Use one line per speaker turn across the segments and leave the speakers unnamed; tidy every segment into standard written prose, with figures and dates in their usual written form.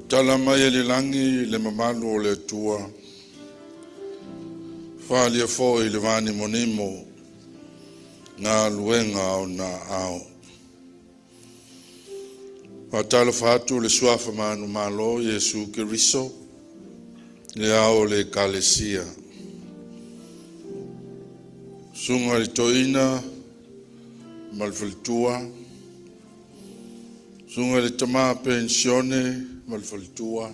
Tala mai e le lagi le mamalu o le Atua, faaalia foi i le vanimonimo galuega a ona aao. Faatalofa atu le suafa manumalo Iesu Keriso, le ao o le Ekalesia. Susuga i le Toeaina ma le faletua, susuga i le tama penisione ma le faletua,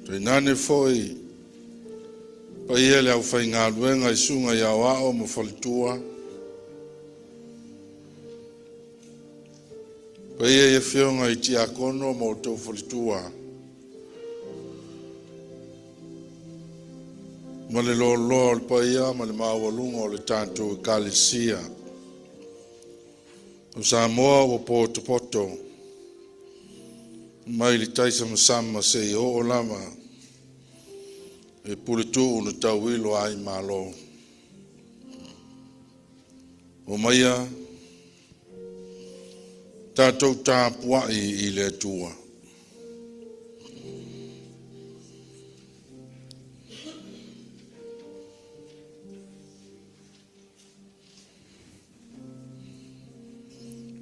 tainane foi paia o le aufaigaluega i susuga i aoao ma faletua, paia i afioga i tiakono ma outou faletua, ma le loaloa o le paia ma le maualuga o le tatou Ekalesia. O Samoa ua potopoto mai le taisamasama seia oo lava i le puletuu na tauilo ai Malo. Omaia tatou tapuai i le Atua.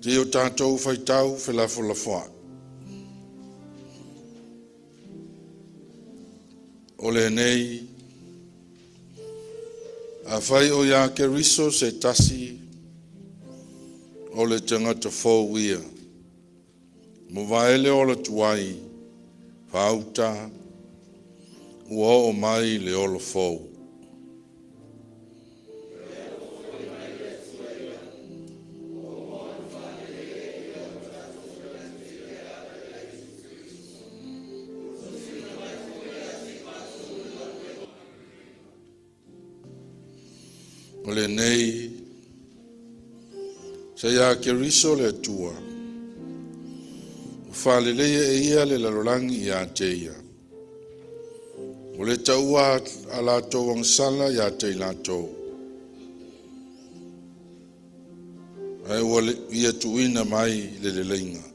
Seia o tatou faitau felafolafoai o lenei, afai o ia Keriso se tasi, o le tagata fou ia. Ua mavae le ola tuai, faauta ua oo mai le ola fou. O lenei, sa ia Keriso le Atua, ua faaleleia e ia le lalolagi ia te ia, ua le taua a latou agasala ia te i latou, ae ua ia tuuina mai le leleiga.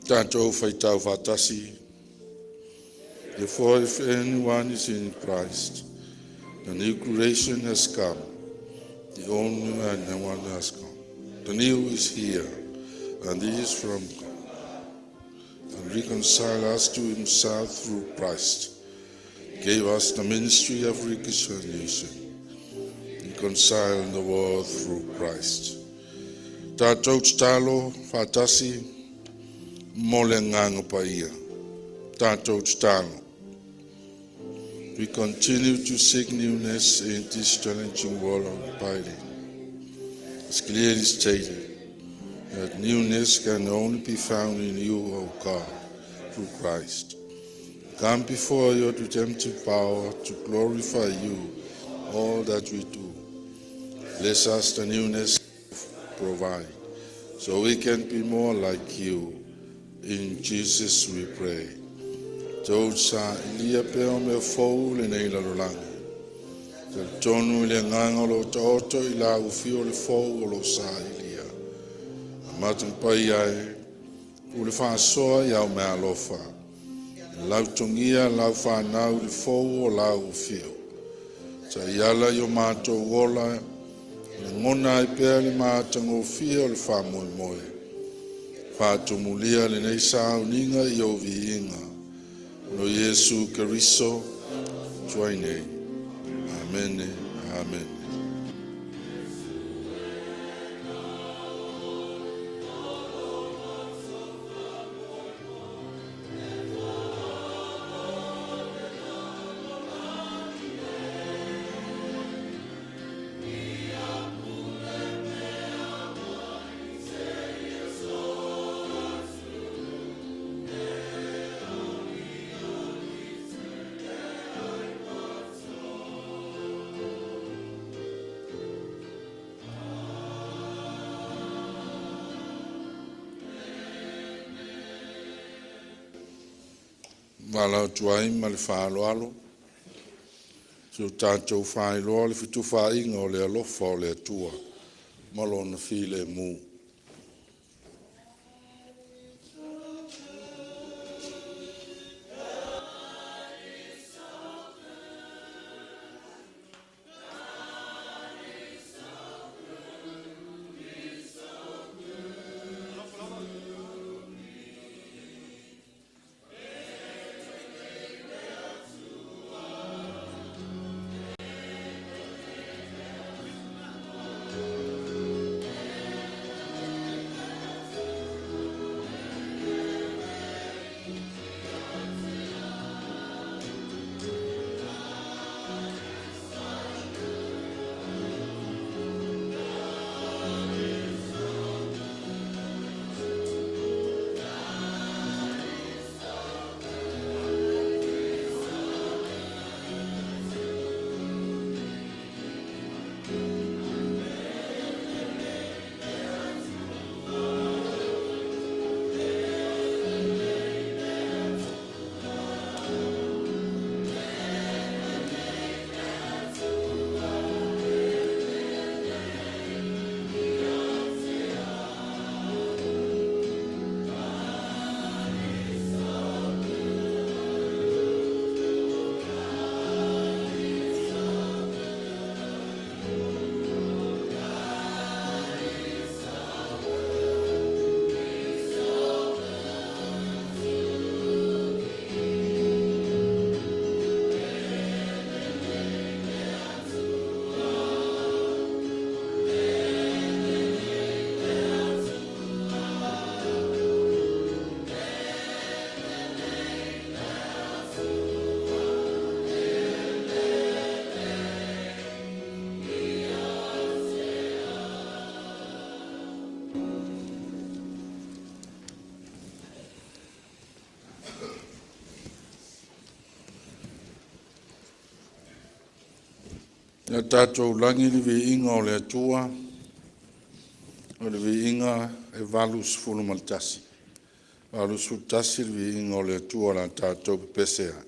Tatou faitau faatasi. Therefore, if anyone is in Christ, the new creation has come. The old and the one has come. The new is here, and this is from God. And reconcile us to himself through Christ. Gave us the ministry of reconciliation. Reconcile the world through Christ. Tatou tatalo faatasi mo le agaga paia. Tatou tatalo. We continue to seek newness in this challenging world of piety. It's clearly stated that newness can only be found in you, O God, through Christ. Come before your redemptive power to glorify you all that we do. Bless us the newness provide, so we can be more like you. In Jesus we pray. Tou sailia pea o mea fou lenei lalolagi. Talitonu i le agaga o lo taoto i la ufio le fou o lo sailia. Amatampai ai, u le faasoa i au mea alofa. Lautogia lau whanau le fou o lau ufio. Sa iala i o mātou ola, le ngona ai pea le matagofie o le faamoemoe. Faatumulia lenei sauniga i ou viiga. No Iesu Keriso, tuai nei. Amene, amene. valaau ai ma le faaaloalo, se i o tatou faailoa le fetufaaiga o le alofa o le Atua ma Lona filemu. Ia tatou lagi le viiga o le Atua, o le viiga e 81. E 81 le viiga o le Atua o le a tatou pepese ai.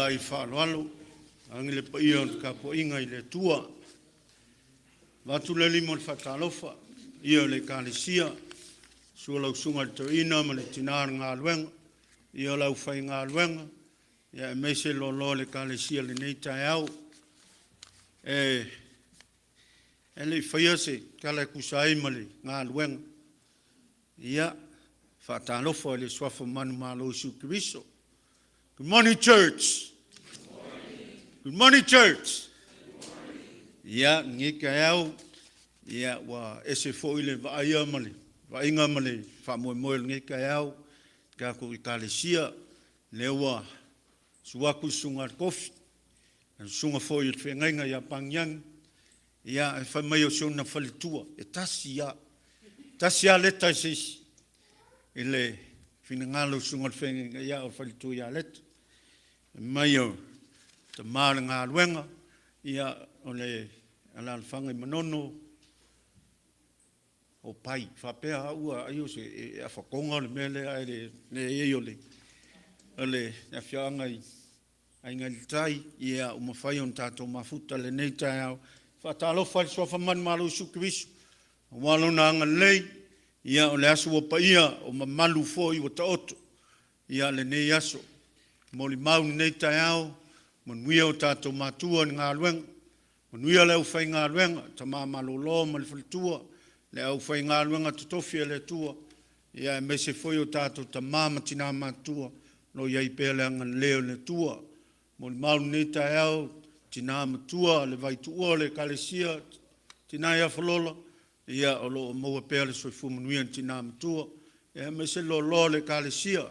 Tulai faaaloalo agi le paia o le tapuaiga i le Atua. Avatu le lima o le faatalofa i le paia o le Ekalesia, susu lau Susuga i le Toeaina ma le Tina o le Galuega, ia le aufaigaluega aemaise le loaloa o le Ekalesia i lenei taeao. E le i faia se tala e tusa ai ma le galuega, ia, e faatalofa i le suafa manumalo o Iesu Keriso. Good morning church. Good morning church. Ia, lenei taeao, ia ua ese foi le vaaia ma le vaaiga ma le faamoemoe o lenei taeao i le tatou Ekalesia, lea ua susu atu le Susuga i le Tofi, le Susuga foi i le Feagaiga ia Pagiagi, ia ae fai mai o si ona faletua, e tasi lava, e tasi lava leta i se isi, i le finagalo o le Susuga i le Feagaiga, ia a o le faletua ia Leta. Fai mai o le tama o le galuega, ia o le alaalafaga i Manono o Pai. Faapea au ai e afa Toga le mea lea, ae leai o le afioaga i Aiga i le Tai, ia ua mafai ona tatou mafuta i lenei taeao. E faatalofa i le Suafa manumalo o Iesu Keriso aua Lona agalelei, ia o le aso ua paia, o mamalu foi ua taoto lenei aso. E molimau i lenei taeao, manuia o tatou matua i le galuega, manuia le aufaigaluega, tama malolo ma le faletua, le aufaigaluega totofi a le Atua, aemaise foi o tatou tama ma tina matutua o lo o i ai pea le agalelei o le Atua. Molimau i lenei taeao, tina matua le vaituua o le Ekalesia, le tina ia Falola, ia o lo o maua pea le soifua manuia i le tina matua, aemaise le loaloa o le Ekalesia.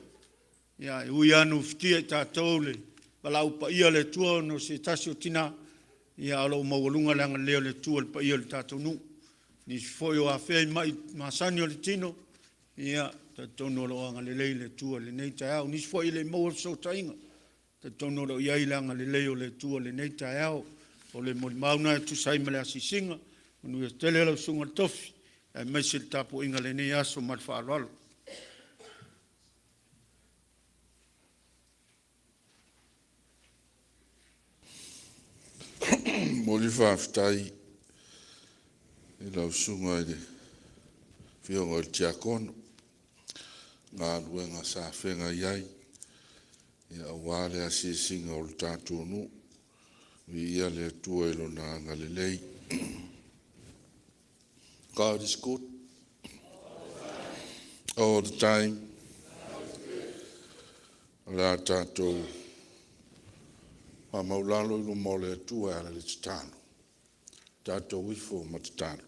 E ui lava ina ufitia i tatou i le valaau paia a le Atua ona o se tasi o tina, ae o lo o maualuga le agalelei o le Atua i le paia o le tatou nuu. Nisi foi o afea i mai masani o le tino, ia e talitonu o lo o agalelei le Atua i lenei taeao. O nisi foi e le i maua le fesootaiga, e talitonu o lo o i ai le agalelei o le Atua i lenei taeao. O le molimau lena e tusa ai ma le asiasiga. Manuia tele lau Susuga i le Tofi aemaise le tapuaiga i lenei aso. Ma le faaaloalo.
E momoli le faafetai i lau Susuga i le Afioga i le Tiakono i galuega sa feagai ai aua le asiasiga o le tatou nuu. Viia le Atua i Lona agalelei. God is good all the time. O le a tatou faamaualalo i luma o le Atua e ala i le tatalo. Tatou ifo ma tatalo.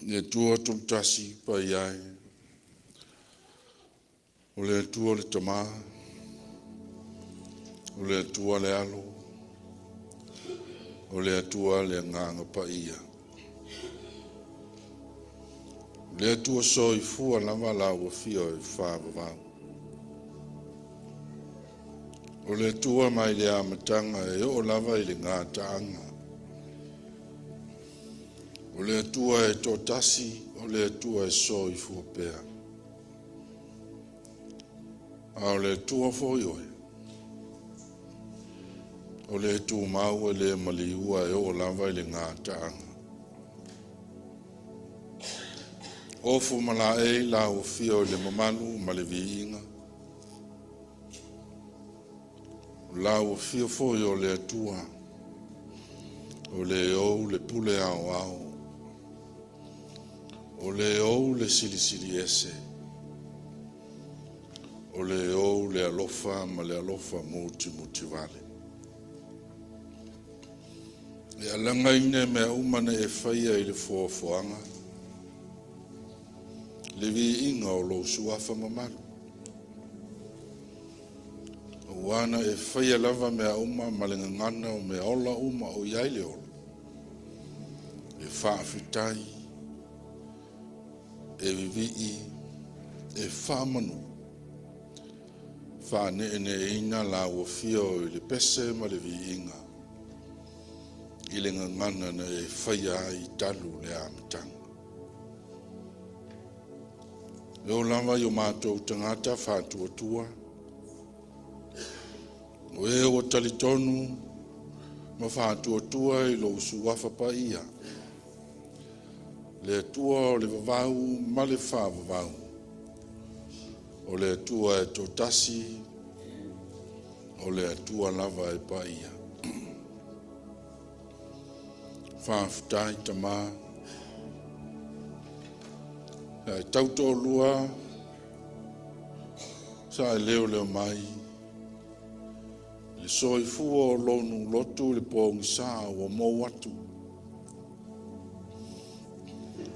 Le Atua Tulutasi Paia e, o le Atua le Tama, o le Atua le Alo, o le Atua le Agaga Paia. O le Atua soifua lava la ua afio i le faavavau. O le Atua mai le amataga e oo lava i le gataaga. O le Atua e toatasi, o le Atua e soifua pea. A o le Atua foi oe, o le tumau e le maliua e oo lava i le gataaga. Ofu ma laei la ua afio i le mamalu ma le viiga, o lau afio foi o le Atua, o le ou le pule aoao, o le ou le silisili ese, o le ou le alofa ma le alofa mutimutivale. E alagaina mea uma na e faia i le foafoaga, le viiga o lou suafa mamalu, aua na e faia lava mea uma ma le gagana o mea ola uma o i ai le ola, e faafetai, e vivii, e faamanu, faaneeneeina lau afio i le pese ma le viiga i le gagana na e faia ai talu le amataga. E oo lava i o matou tagata faatuatua, talitonu ma faatuatua i lou suafa paia, le Atua o le vavau ma le faavavau, o le Atua e toatasi, o le Atua lava e paia. Faafetai Tama, e tau toalua sa e leo leo mai le soifua o lou lotu i le pogisa ua mou atu.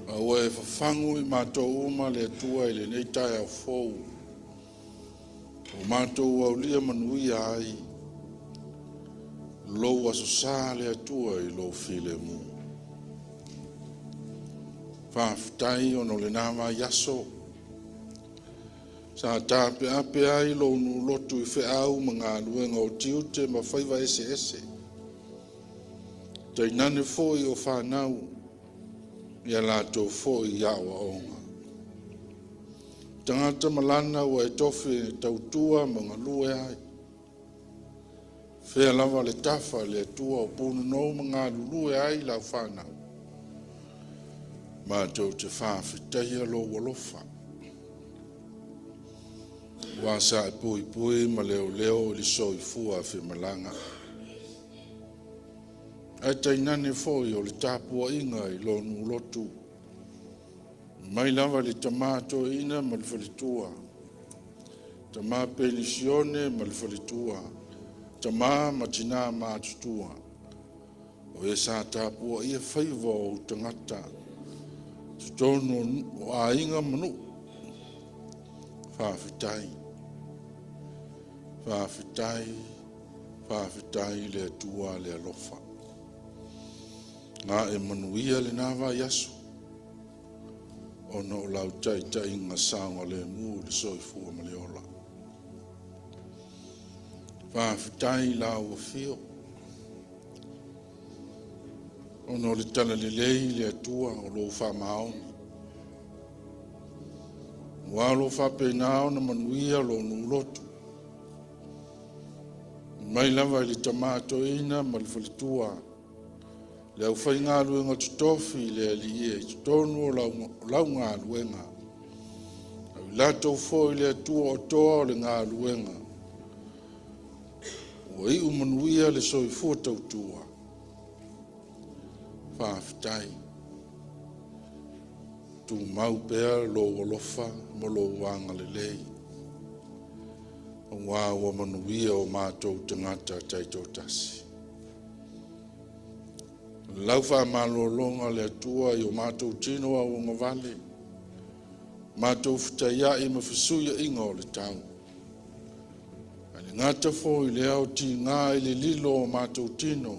A ua e fafagu i matou uma le Atua i lenei taeao fou, ua matou aulia manuia ai lou Aso Sa le Atua i lou filemu. Faafetai ona o lena vaiaso sa taapeape ai lou nuulotu i feau ma galuega o tiute ma faiva eseese, tainane foi o fanau ia latou foi aoaoga. Tagata malana ua e tofi e tautua ma galue ai. Fea lava le tafa le Atua o punonou ma galulue ai lau fanau, matou te faafetaia lou alofa. Ua sa e puipui ma leoleo i le soifua femalagaai. Ae tainane foi o le tapuaiga i lou lotu, mai lava i le tama toeaina ma le faletua, tama penisione ma le faletua, tama ma tina matutua, o e sa tapuaia faiva o ou tagata, totonu o aiga ma nuu. Faafetai, faafetai, faafetai i le Atua le alofa. Na e manuia lena vaiaso, ona o lau taitaiga saogalemu i le soifua ma le ola. Faafetai i lau afio, ona o le talalelei le Atua o lou faamaoni. Ua alo faapena ona manuia lou nuulotu, mai lava i le tama toeaina ma le faletua, le aufaigaluega totofi i le Alii e i totonu o lau galuega, au i latou foi le Atua o toa o le galuega, ua iu manuia le soifua tautua. Faafetai, tumau pea lou alofa ma lou agalelei, aua ua manuia o matou tagata taitoatasi. Lau faamalologa le Atua i o matou tino auagavale, matou fetaiai ma fesuiaiga o le tau. Ae le gata foi i lea o tiga i le lilo o matou tino.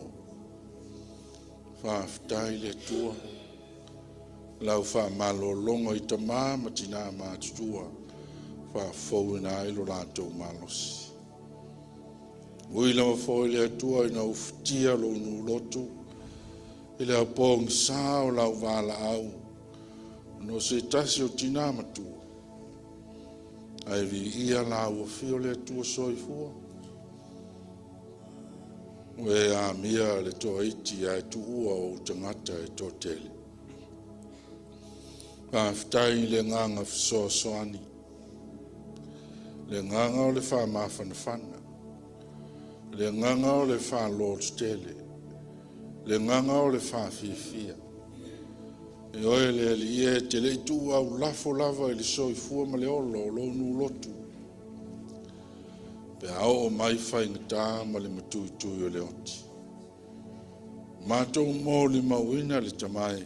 Faafetai i le Atua, lau faamalologa i tama ma tina matutua, faafouina ai lo latou malosi. Ui lava foi le Atua ina ufitia lou nuulotu i le aupogisa o lau valaau, ona o se tasi o tina matua, ae viia lau afio le Atua Soifua, ua e amia le toaiti ae tuua ou tagata e toatele. Faafetai i le agaga fesoasoani, le agaga o le faamafanafana, le agaga o le faalototele, le agaga o le faafiafia. E oe le Alii e te le i tuu aulafo lava i le soifua ma le ola o lou nuulotu, pe a oo mai faigata ma le matuitui o le oti. Matou molimauina le tamae,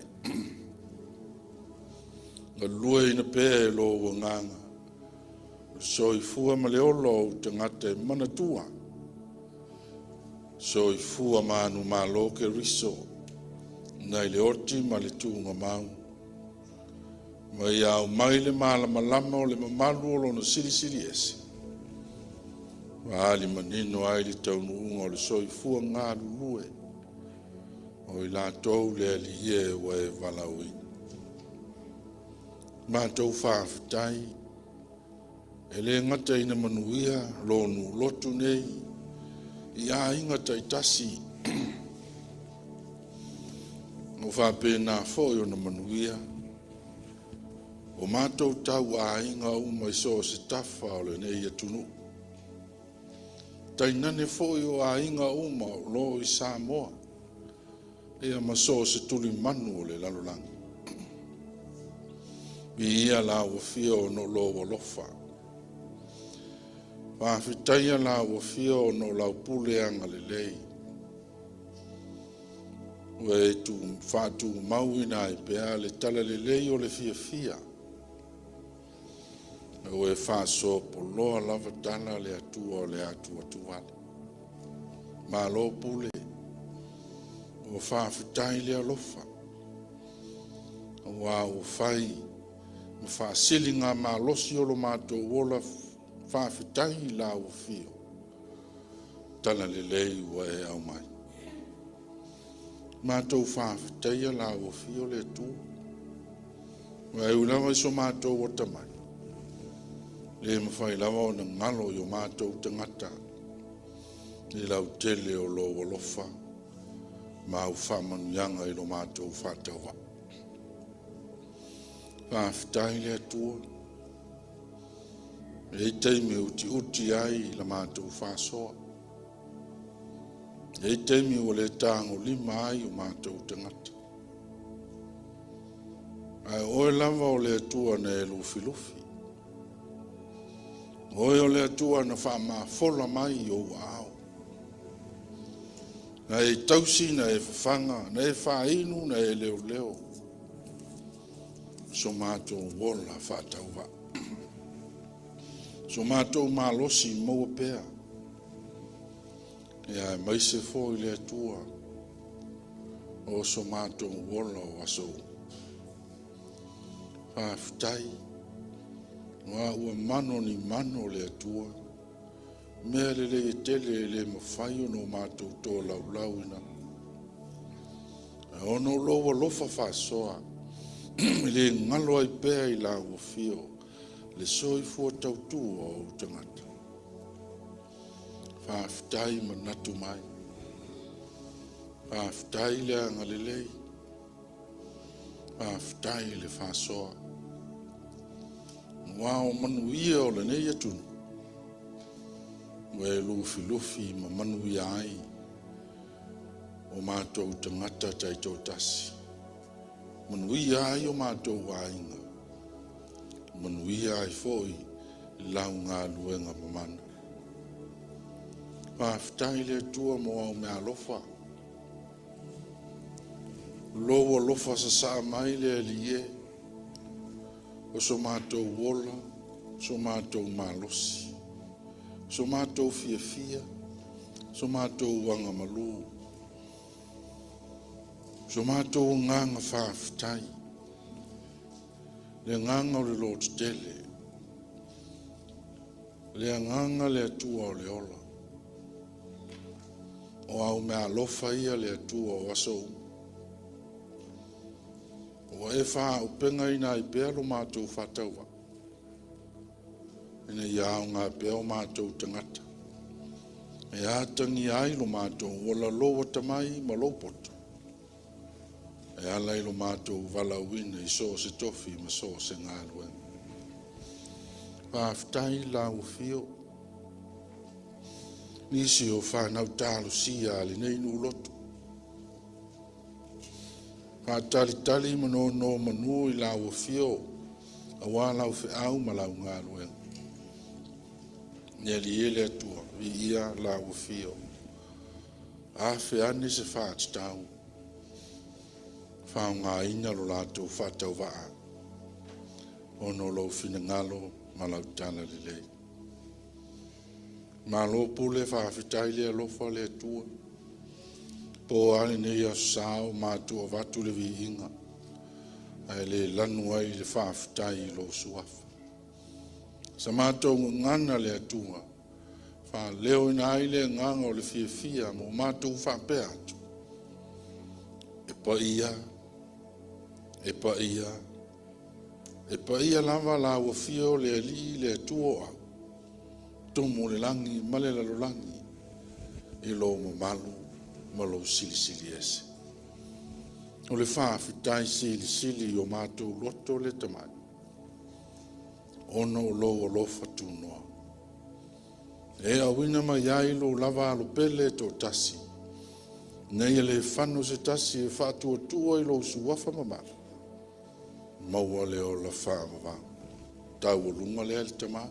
galueina pea e lou agaga, o le soifua ma le ola o ou tagata e manatua, soifua manumalo Keriso, nai le oti ma le tugamau, ma ia au mai le malamalama o le mamalu o lona silisili ese, faaali manino ai le taunuuga o le soifua galulue o i latou le Alii e ua e valaauina. Matou faafetai, e le gata ina manuia lo nuulotu nei, I aiga taitasi o faapena foi ona manuia o matou tauaiga uma i so o se tafa o lenei atunuu. Tainane foi o aiga uma o lo o i Samoa, ia ma so o se tulimanu o le lalolagi. Viia lau afio ona o lou alofa. Faafetaia lau afio ona o lau pule agalelei, ua e faatumauina ai pea le talalelei o le fiafia, ua e faasoa lava tala le Atua o le atuatuvale. Malo pule, ua faafetai le alofa, aua ua fai ma faasiligamalosi o lo matou ola. Faafetai i lau afio talalelei ua e aumai. Matou faafetaia lau afio le Atua, aua e ui lava i so matou atamai, le mafai lava ona galo i o matou tagata le lautele o lou alofa ma au faamanuiaga i lo matou faatauvaa. Faafetai le Atua, e i ai taimi e utiuti ai la matou faasoa, e i ai taimi ua le tagolima ai o matou tagata, ae o oe lava o le Atua na e lufilufi, o oe o le Atua na faamafola mai i ou aao, na e tausi, na e fafaga, na e faainu, na e leoleo so matou ola faatauvaa, so matou malosi maua pea, ia aemaise foi le Atua o so matou ola o aso uma. Faafetai, aua ua mano ni mano le Atua, mea lelei e tele e le mafai ona o matou tolaulaauina, ae ona o lou alofa faasoa, e le galo ai pea i lau afio le soifua tautua o ou tagata. Faafetai manatu mai, faafetai le agalelei, faafetai le faasoa, aua o manuia o lenei atunuu, ua e lufilufi ma manuia ai o matou tagata taitoatasi, manuia ai o matou aiga, manuia ai foi lau galuega mamana. Faafetai le Atua mo au meaalofa, lou alofa sasaa mai le Alii e, o so matou ola, so matou malosi, so matou fiafia, so matou agamalu, so matou agaga faafetai, le agaga o le lototele, le agaga le Atua o le ola. O au meaalofa ia le Atua o aso uma, ua e faaaupegaina ai pea lo matou faatauvaa, ina ia aoga pea o matou tagata, e atagia ai lo matou ola, lou atamai ma lou poto, e ala i lo matou valaauina i so o se tofi ma so o se galuega. Faafetai lau afio, nisi o fanau talosia a lenei nuu lotu, faatalitali ma nonomanu i lau afio aua lau feau ma lau galuega. Le Alii e le Atua, viia lau afio, afe ane se faatatau, faaaogaina lo latou faatauvaa ona o lou finagalo ma lau talalelei. Malo pule, faafetai le alofa le Atua. Po a lenei aso sa o matou avatu le viiga, ae le lanu ai le faafetai i lou suafa. Sa matou gagana le Atua, faaleoina ai le agaga o le fiafia ma o matou faapea atu, e paia, e paia, e paia lava lau afio le Alii le Atua o au, tumu o le lagi ma le lalolagi. i lou mamalu ma lou silisili ese. O le faafetai silisili i o matou loto le tamai, ona o lou alofa tunoa. E auina mai ai lou lava alopele e toatasi, ina ia le fano se tasi e faatuatua i lou suafa mamalu, maua le ola faavavau. Taualuga lea le Tamā.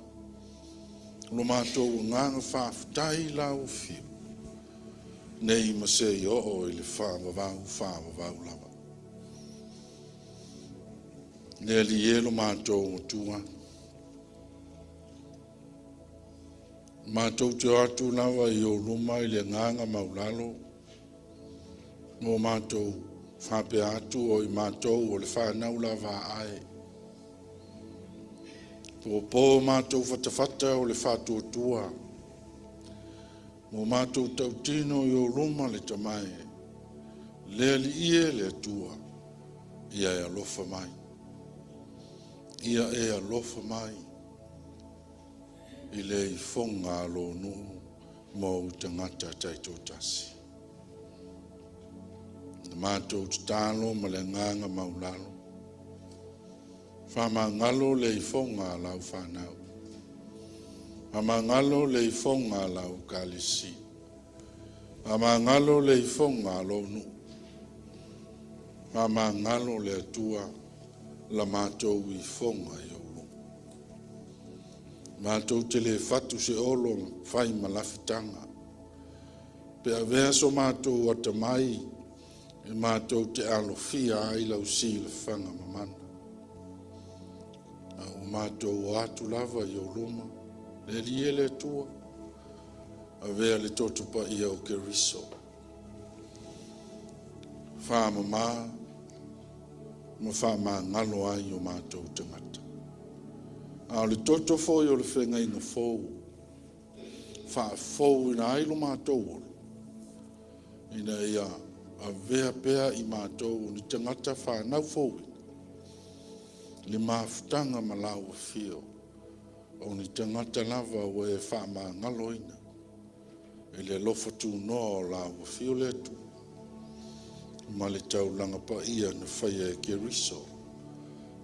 O lo matou agaga faafetai i lau afio, nei ma seia oo i le faavavau, faavavau lava. Le Alii e lo matou Atua, matou te o atu lava i ou luma i le agaga maualalo, ma o matou faapea atu o i matou o le fanau lava a Ae. Popo matou fatafata o le faatuatua, ma o matou tautino i ou luma le Tama e, le Alii e le Atua, ia e alofa mai, ia e alofa mai i le ifoga a lou nuu ma ou tagata taitoatasi. Na matou tatalo ma le agaga maulalo, faamagalo le ifoga a lau fanau, faamagalo le ifoga a lau Ekalesia, faamagalo le ifoga a lou nuu, faamagalo le Atua la matou ifoga i ou luma. Matou te le fatu se olo fai ma lafitaga, pe avea so matou atamai e matou te alofia ai lau silafaga mamana. A ua matou o atu lava i ou luma, le Alii e le Atua, avea le toto paia o Keriso, faamama ma faamagalo ai o matou tagata. A o le toto foi o le feagaiga fou, faafouina ai lo matou ola, ina ia avea pea i matou o ni tagata fanau fouina, le mafutaga ma lau afio, o ni tagata lava ua e faamagaloina i le alofa tunoa o lau afio le Atua, ma le taulaga paia na faia e Keriso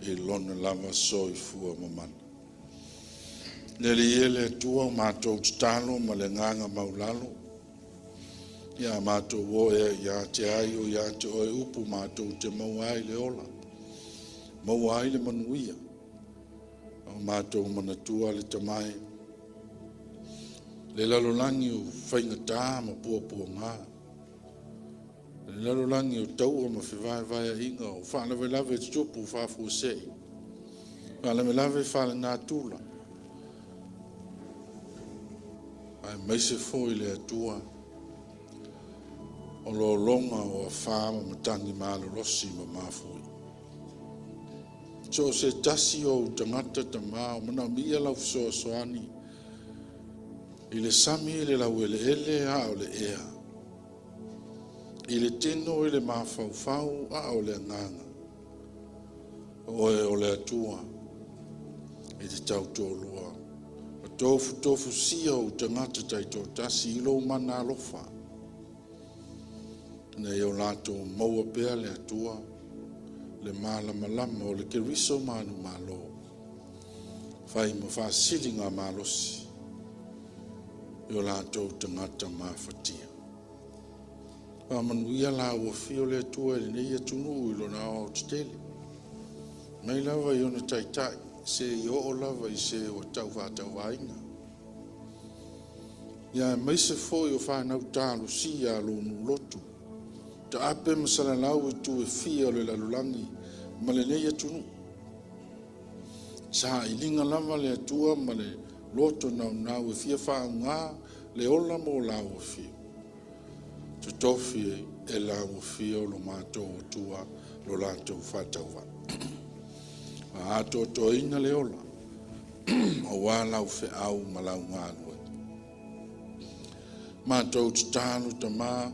i lona lava soifua mamana. Le Alii e le Atua, o matou tatalo ma le agaga maulalo, ia matou o ea ia te ai o ia te oe upu matou te maua ai le ola, maua ai le manuia. O matou manatua le Tama e, le lalolagi o faigata ma puapuaga, le lalolagi o taua ma fevaevaeaiga, o faalavelave tutupu faafuasei, faalavelave faalenatura, aemaise foi le Atua o lologa o afa ma matagi malolosi ma mafuie. So o se tasi o ou tagata Tama o manaomia lau fesoasoani i le sami i le laueleele a o le ea, i le tino i le mafaufau a o le agaga, o oe o le Atua e te tautoalua, ma tofutofusia ou tagata taitoatasi i lou mana alofa, ina ia o latou maua pea le Atua, le malamalama o le Keriso manumalo, fai ma faasiliga malosi i o latou tagata mafatia. Faamanuia lau afio le Atua i lenei atunuu i lona aoaotetele, mai lava i ona taitai, seia oo lava i se ua taufatauvaina. Ia aemaise foi o fanau talosia a lou nuu lotu, taape ma salalau i itu e fia o le lalolagi ma lenei atunuu. Sailiga lava le Atua ma le loto naunau e fia faaaoga le ola mo lau afio. Totofi e lau afio lo matou Atua lo latou faatauvaa. Atoatoaina le ola, aua lau feau ma lau galuega. Matou tatalo Tama,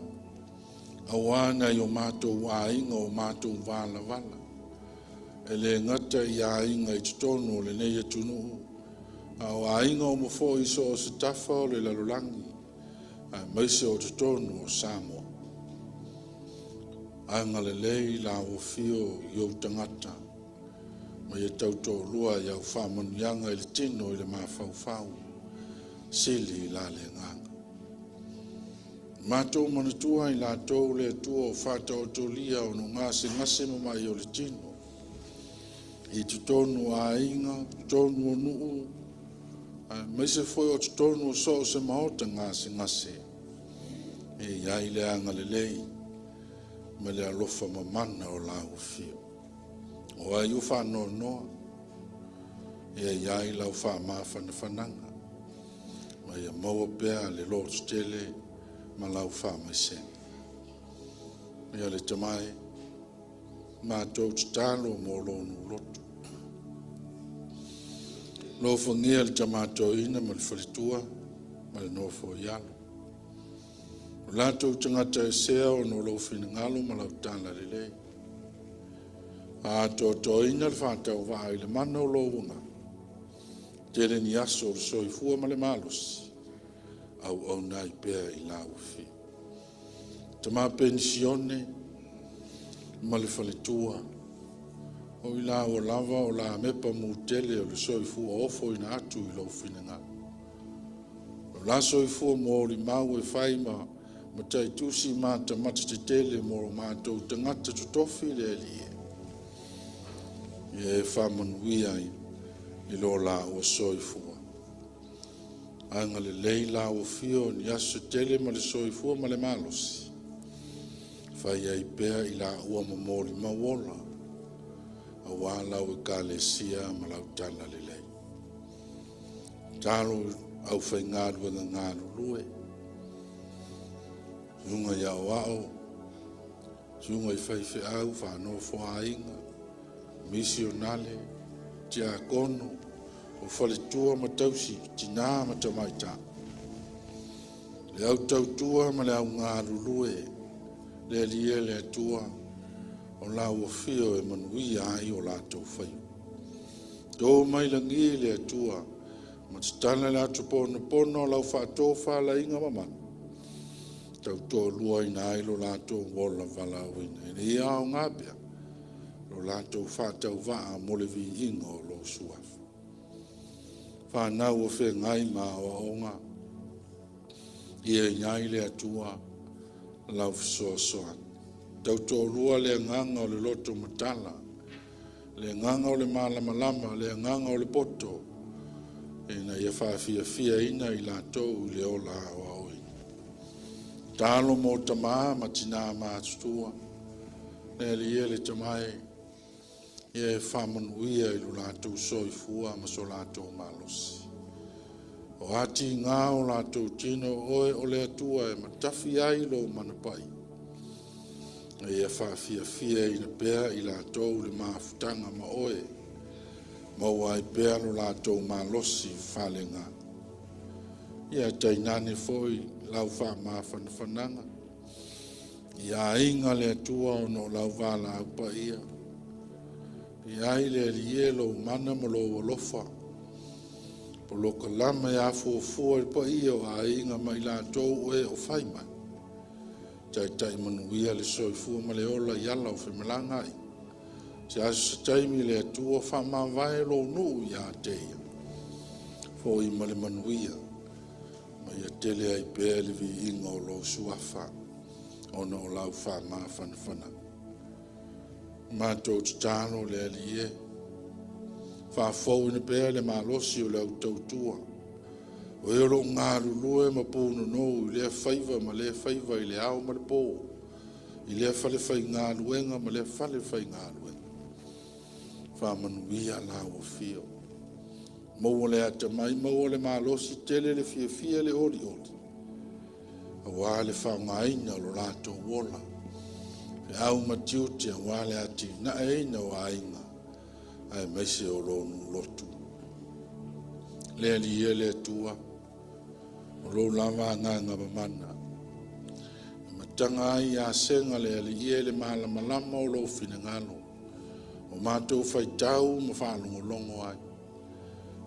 aua nai o matou aiga o matou valavala, e le gata i aiga i totonu o lenei atunuu, a o aiga uma foi i so o se tafa o le lalolagi. Aemaise o totonu o Samoa. Agalelei i lau afio i ou tagata, ma ia tautoalua i au faamanuiaga i le tino i le mafaufau, sili i la le agaga. Matou manatua i latou le Atua o faataotolia ona o gasegase ma mai o le tino, i totonu o aiga, totonu o nuu, aemaise foi o totonu o so o se maota gasegase, e i ai le agalelei ma le alofa mamana o lau Afio. O ai ua faanoanoa, ia i ai lau faamafanafanaga, ma ia maua pea le lototele ma lau faamaisega. Ia le Tama e, matou tatalo mo lou loto. Alofagia le tama toeaina ma le faletua ma le nofo i alo. O latou tagata e sea ona o lou finagalo ma lau talalelei. Atoatoaina le faatauvaa i le mana o lou agaga. Tele ni aso o le soifua ma le malosi, auauna ai pea i lau Afio. Tama Penisione ma le faletua, o i laua lava o lamepa mutele o le soifua ofoina atu i lou finagalo. O la soifua molimau e fai ma mataitusi ma matamata tetele mo matou tagata totofi le Alii e. Ia e faamanuia i lo laua soifua. Agalelei lau afio i ni aso se tele ma le soifua ma le malosi, fai ai pea i laua ma molimau ola, aua lau ekalesia ma lau talalelei. Talo au faigaluega galulue, susuga i aoao, susuga i faifeau, faanofoaiga, misionale, tiakono, o faletua ma tausi, tina ma tamaitai, le au tautua ma le au galulue, le Alii e le Atua, o lau afio e manuia ai o latou faiva. To mai lagi le Atua ma tatala le atu ponapona o lau faatofalaiga mamana, tautoaluaina ai lo latou ola valaauina. Ina ia aoga pea lo latou faatauvaa mo le viiga o lou Suafa. Fanau o feagai ma aoaoga, ia i ai le Atua lau fesoasoani. Tautoalua le agaga o le loto matala, le agaga o le malamalama, le agaga o le poto, ina ia faafiafiaina i latou i le ola aoaoina. Talo mo tamā ma tinā matutua, le Alii e le Tama e, ia e faamanuia i lo latou soifua ma so latou malosi. O a tiga o latou tino, o oe o le Atua e matafi ai lou mana paia, a ia faafiafiaina pea i latou le mafutaga ma oe, maua ai pea lo latou malosi faaleagaga. Ia tainane foi lau faamafanafanaga i aiga le Atua ona o lau valaau paia. I ai le Alii e lou mana ma lou alofa, polokalame e afuafua i le paia o aiga ma i latou o e o fai mai, taitai manuia le soifua ma le ola i ala o femalagaai. Se aso se taimi le Atua faamavae lou nuu ia te ia, foi ma le manuia, ma ia tele ai pea le viiga o lou suafa, ona o lau faamafanafanaga. Matou tatalo le Alii e, faafouina pea le malosi o le au tautua, o e o lo o galulue ma punonou i lea faiva ma lea faiva i le ao ma le po, i lea falefaigaluega ma lea falefaigaluega. Faamanuia lau afio, maua le atamai, maua le malosi, tele le fiafia, le olioli, aua le faaaogaina o lo latou ola, feau ma tiute aua le atinaeina o aiga, aemaise o lou nuu lotu. Le Alii e le Atua, o lou lava agaga mamana, e mataga ai ia sega le Alii e le malamalama o lou finagalo, o matou faitau ma faalogologo ai,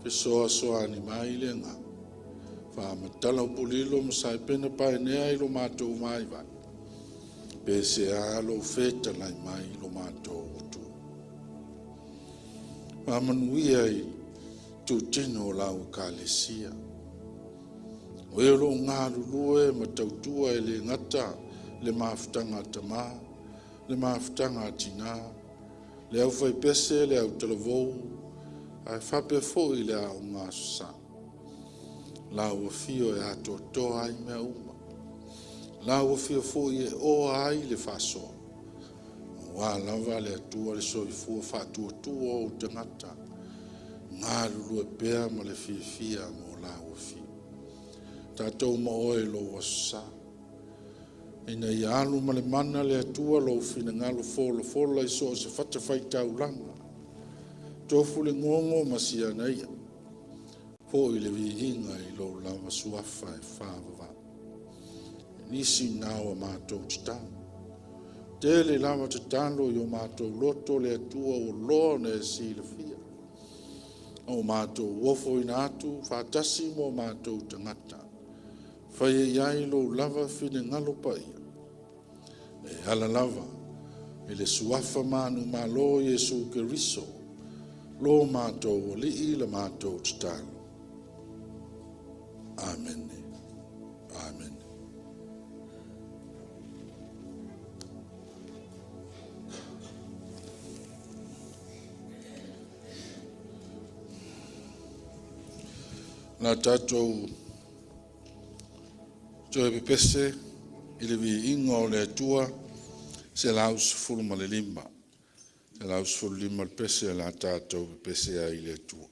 fesoasoani mai le agaga, Faamatala upu lilo ma saepena paenea i lo matou vaivai, pe sea lou fetalai mai i lo matou Atua. Faamanuia i itutino o lau Ekalesia, o e o lo o galulue ma tautua e le gata le mafutaga a tama, le mafutaga a tina, le aufaipese, le autalavou, ae faapea foi le aoga aso Sa. Lau afio e atoatoa ai mea uma, lau afio foi e oa ai le faasoa, aua lava le Atua le soifua faatuatua ou tagata, galulue pea ma le fiafia mo lau afio. Tatou ma oe i lou Aso Sa, ina ia alu ma le mana le Atua lou finagalo folafola i so o se fatafaitaulaga, tofu le gogo ma siana ia, foi le viiga i lou lava suafa e faavavau. Nisi na o a matou tatalo. Tele lava tatalo i o matou loto le Atua ua loa ona e silafia. O matou ofoina atu faatasi ma o matou tagata, faia i ai lou lava finagalo paia, e ala lava i le suafa manumalo o Iesu Keriso, lo matou Alii la matou tatalo. Amene. Amene. Na tatou toe pepese i le viiga o le Atua 115. 115 le pese o le a tatou pepese ai i le Atua.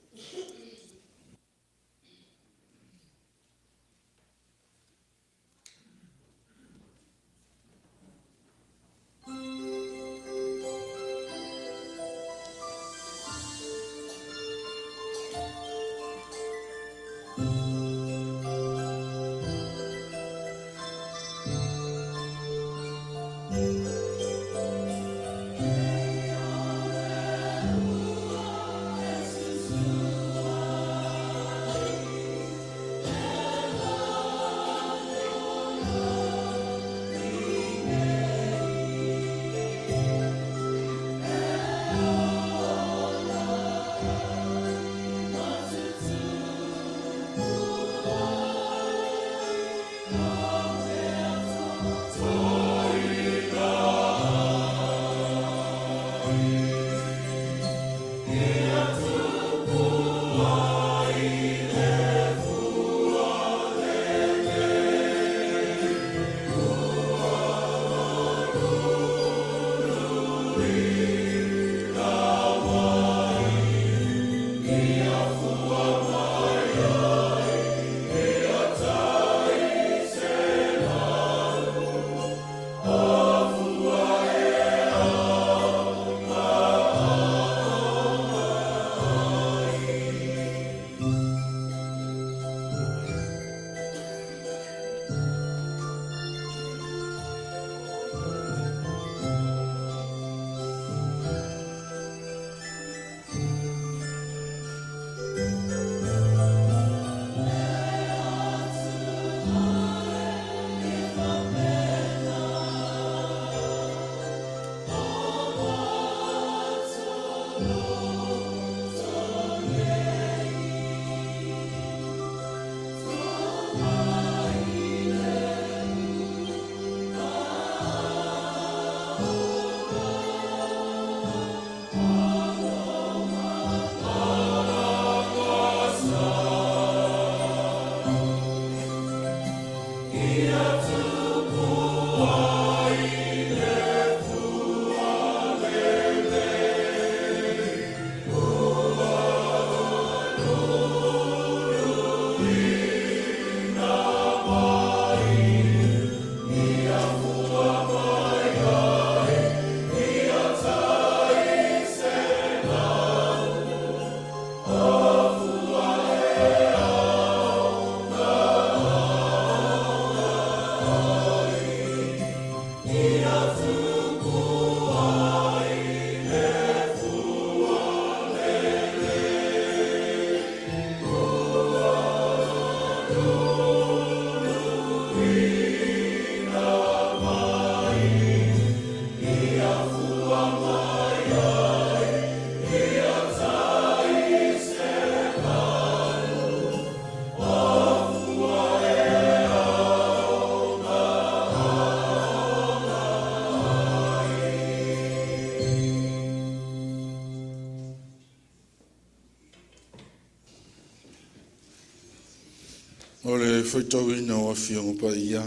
O le faitauina o Afioga Paia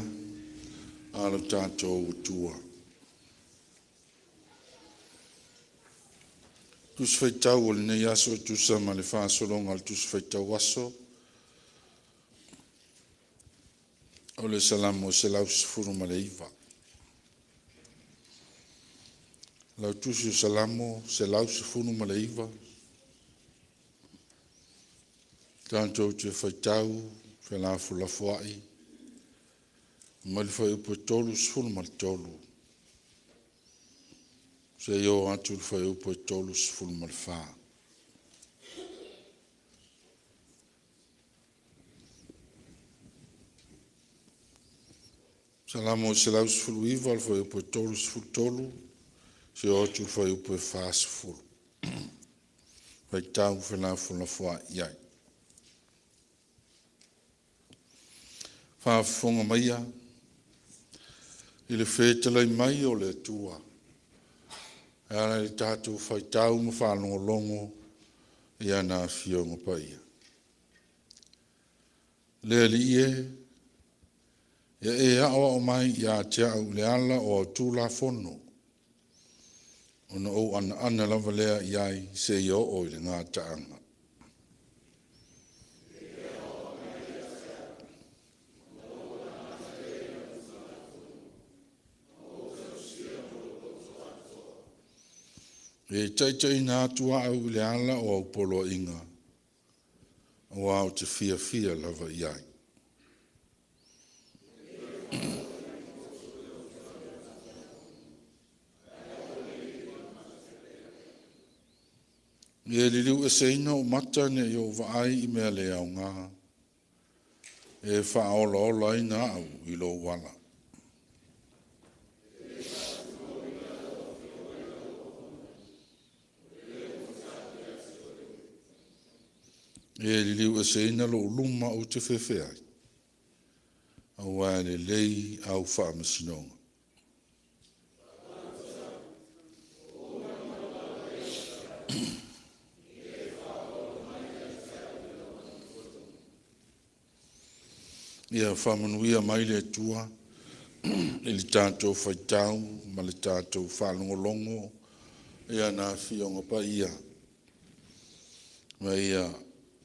a lo tatou Atua. Tusi Faitau o lenei aso e tusa ma le faasologa o le Tusi Faitau Aso, o le Salamo 119. Lau Tusi o Salamo 119, tatou te faitau felafolafoai mai le fuaiupu e 33 seia oo atu i le fuaiupu e 34. Salamo 119, le fuaiupu e 33 seia oo atu i le fuaiupu e 40. Faitau felafolafoai ai. Faafofoga maia i le fetalai mai o le Atua e ala i le tatou faitau ma faalogologo i ana Afioga Paia. Le Alii e, ia e aoao mai ia te au i le ala o au tulafono, ona ou anaana lava lea i ai seia oo i le gataaga. E taitaiina atu au i le ala o au poloaiga, aua ou te fiafia lava i ai. Ia liliueseina ou mata ne i ou vaai i mea le aoga, e faaolaolaina au i lou ala. E liliueseina lou luma ou te fefe ai, aua e lelei au faamasinoga. Ia faamanuia mai le Atua i le tatou faitau ma le tatou faalogologo i ana Afioga Paia, ma ia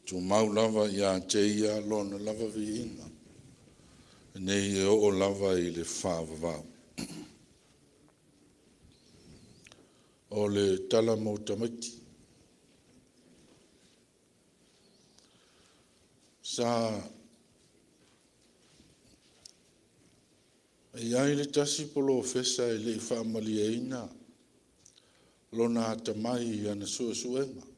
tumau lava ia te Ia Lona lava viiga, nei e oo lava i le faavavau. O le tala mo tamaiti. Sa i ai le tasi polofesa e le i faamalieina lona atamai i ana suesuega.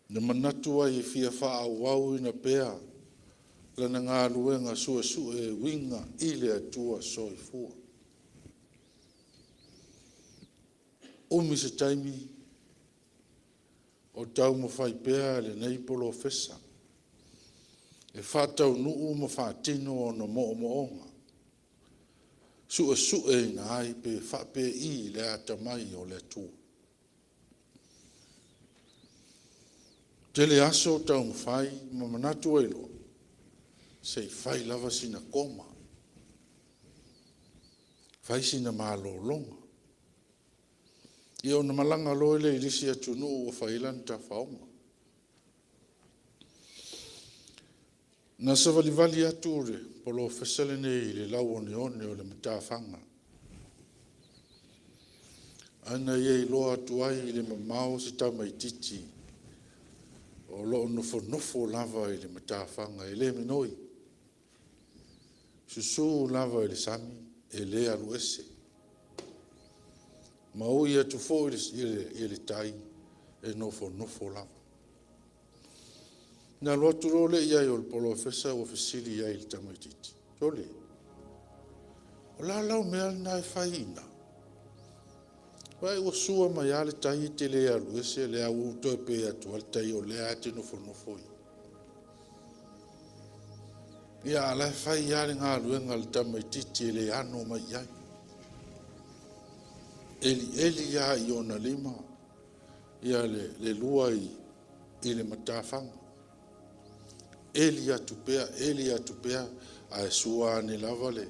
Na manatu ai e fia faaauauina pea lana galuega suesue e uiga i le Atua Soifua. Umi se taimi o taumafai pea lenei polofesa e faataunuu ma faatino ona moomooga, suesueina ai pe faapei le atamai o le Atua. Tele aso o taumafai ma manatu ai loa, se i fai lava sina koma, fai sina malologa. Ia ona malaga loa lea i le isi atunuu ua fai ai lana tafaoga. Na savalivali atu le polofesa lenei i le lauoneone o le matafaga, ae na ia iloa atu ai i le mamao se tamaitiiti o lo o nofonofo lava i le matafaga e le minoi, susu lava i le sami e le alu ese, ma ui atu foi i le tai, e nofonofo lava. Na alu atu loa lea i ai o le polofesa ua fesili i ai i le tamaitiiti, “Sole, o le a lau mea lena e fai i ina? Vaai ua sua mai lava le tai e te le alu ese, o lea ua ou toe pe atu lava le tai o lea lava e te nofonofo i i.” Ia, a o la e fai lava le galuega a le tamaitiiti e le ano mai i ai. Elieli lava i ona lima le lua i le matafaga. Eli atu pea, eli atu pea, ae sua ane lava le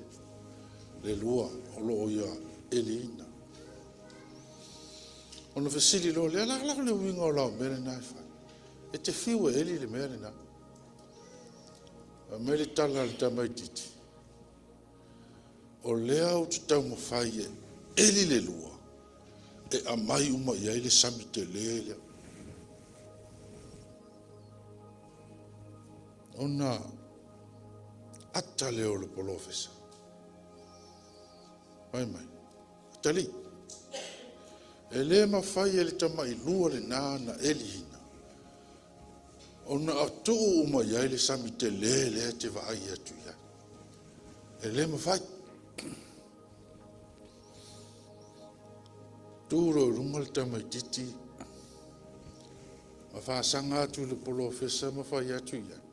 le lua o lo o ia eliina. Ona fesili loa lea, la la le uiga o lau mea lena e fai? E te fiu e eli le mea lena. Fai mai le tala a le tamaitiiti, o lea ou te taumafai e eli le lua e aumai uma i ai le sami tele lea. Ona ata lea o le polofesa. Fai mai, atalii, e le mafai e le tamailua lena na eliina ona tuu uma i ai le sami tele lea e te vaai atu i ai. E le mafai. Tu loa i luga le tamaitiiti ma faasaga atu i le polofesa ma fai atu i ai,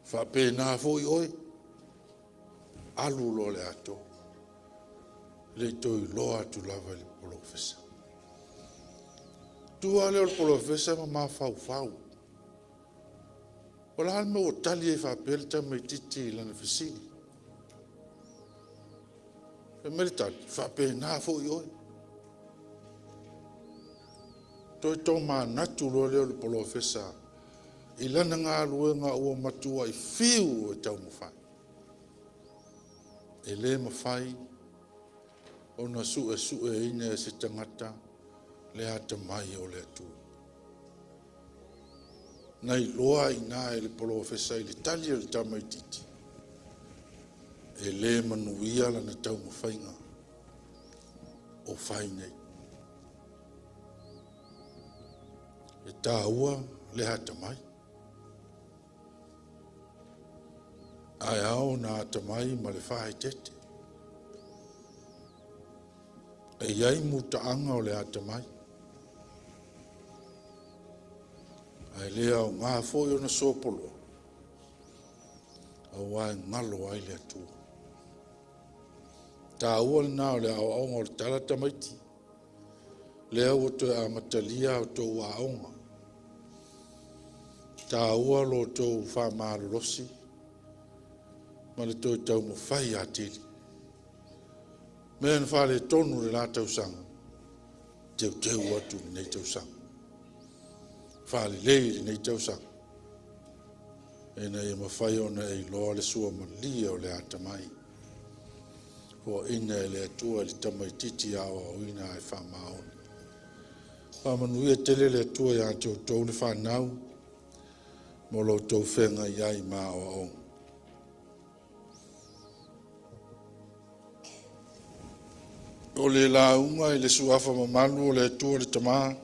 faapena foi oe, alu loa i le atoa, e le i toe iloa atu lava e le polofesa. Tu lava lea o le polofesa ma mafaufau, o le a le mea ua tali ai faapea le tamaitiiti i lana fesili? Fai mai le tali, e faapena foi oe. Toe tomanatu loa lea o le polofesa i lana galuega ua matuai fiu e taumafai. E le mafai ona suesueina e se tagata le atamai o le Atua. Na iloa ai i ina e le polofesa i le tali a le tamaitiiti, e le manuia lana taumafaiga o fai nei. E taua le atamai, ae ao ona atamai ma le faaeteete. E i ai mutaaga o le atamai, ae le aoga foi ona sopoloa, aua e galo ai le Atua. Taua lena o le aoaoga o le tala tamaiti, lea ua toe amatalia a outou aoga. E taua lo outou faamalolosi ma le toe taumafai atili. Mea na faaletonu i le la tausaga, teuteu atu i lenei tausaga, faalelei i lenei tausaga, ina ia mafai ona e iloa le suamalie o le atamai, foaina e le Atua i le tamaitiiti aoaoina ae faamaoni. Faamanuia tele le Atua ia te outou le fanau mo lo outou feagai ai ma aoaoga. O le lauga i le suafa mamalu o le Atua le Tama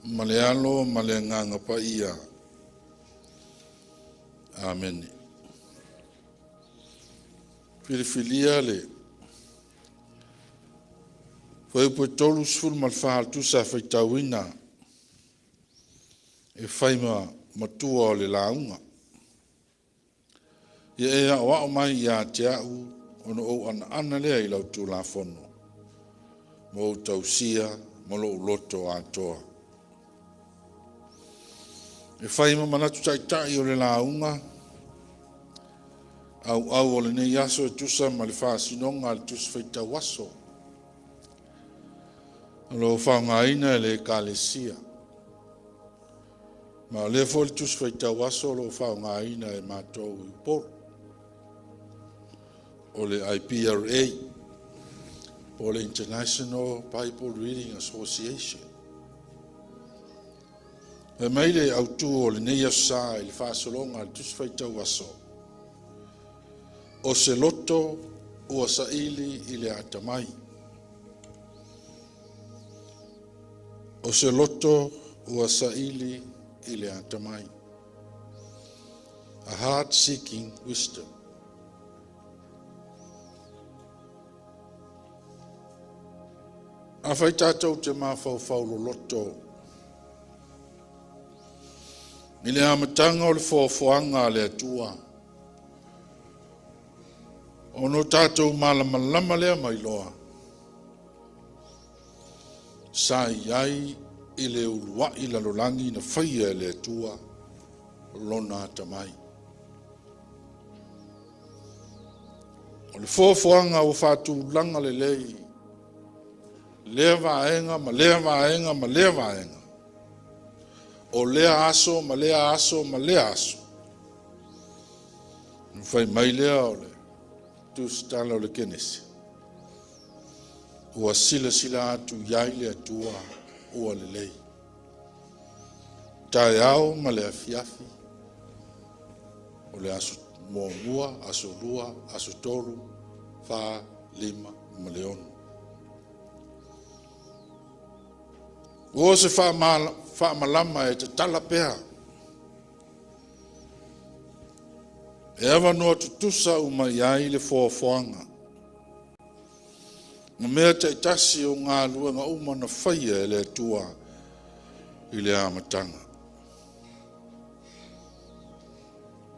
ma le Alo ma le Agaga Paia. Amene. Filifilia le fuaiupu e 34 o le Tusa Faitauina e fai ma matua o le lauga. Ia e aoao mai ia te au ona ou anaana lea i lau Tulafono, ma ou tausia ma lou loto atoa. E fai ma manatu taitai o le lauga auau o lenei aso e tusa ma le faasinoga a le Tusi Faitau Aso o lo o faaaogaina e le Ekalesia. Ma o lea foi le Tusi Faitau Aso o lo o faaaogaina e matou i Upolu, o le IPRA, po o le International Bible Reading Association. Fai mai le autu o lenei aso sa i le faasologa a le Tusi Faitau Aso, o se loto ua saili i le atamai. O se loto ua saili i le atamai. A heart seeking wisdom. Afai tatou te mafaufau loloto i le amataga o le foafoaga a le Atua, ona o tatou malamalama lea ma iloa, sa i ai i le uluai lalolagi na faia e le Atua lona atamai. O le foafoaga ua faatulaga lelei lea vaega ma lea vaega ma lea vaega, o lea aso ma lea aso ma lea aso, ona fai mai lea o le tusitala o le Kenese, ua silasila atu i ai le Atua ua lelei. Taeao ma le afiafi, o le aso muamua, aso lua, aso tolu, fa, lima ma le ono. Ua o se faamalama e tatala pea, e avanoa tutusa uma i ai le foafoaga ma mea taitasi o galuega uma na faia e le Atua i le amataga.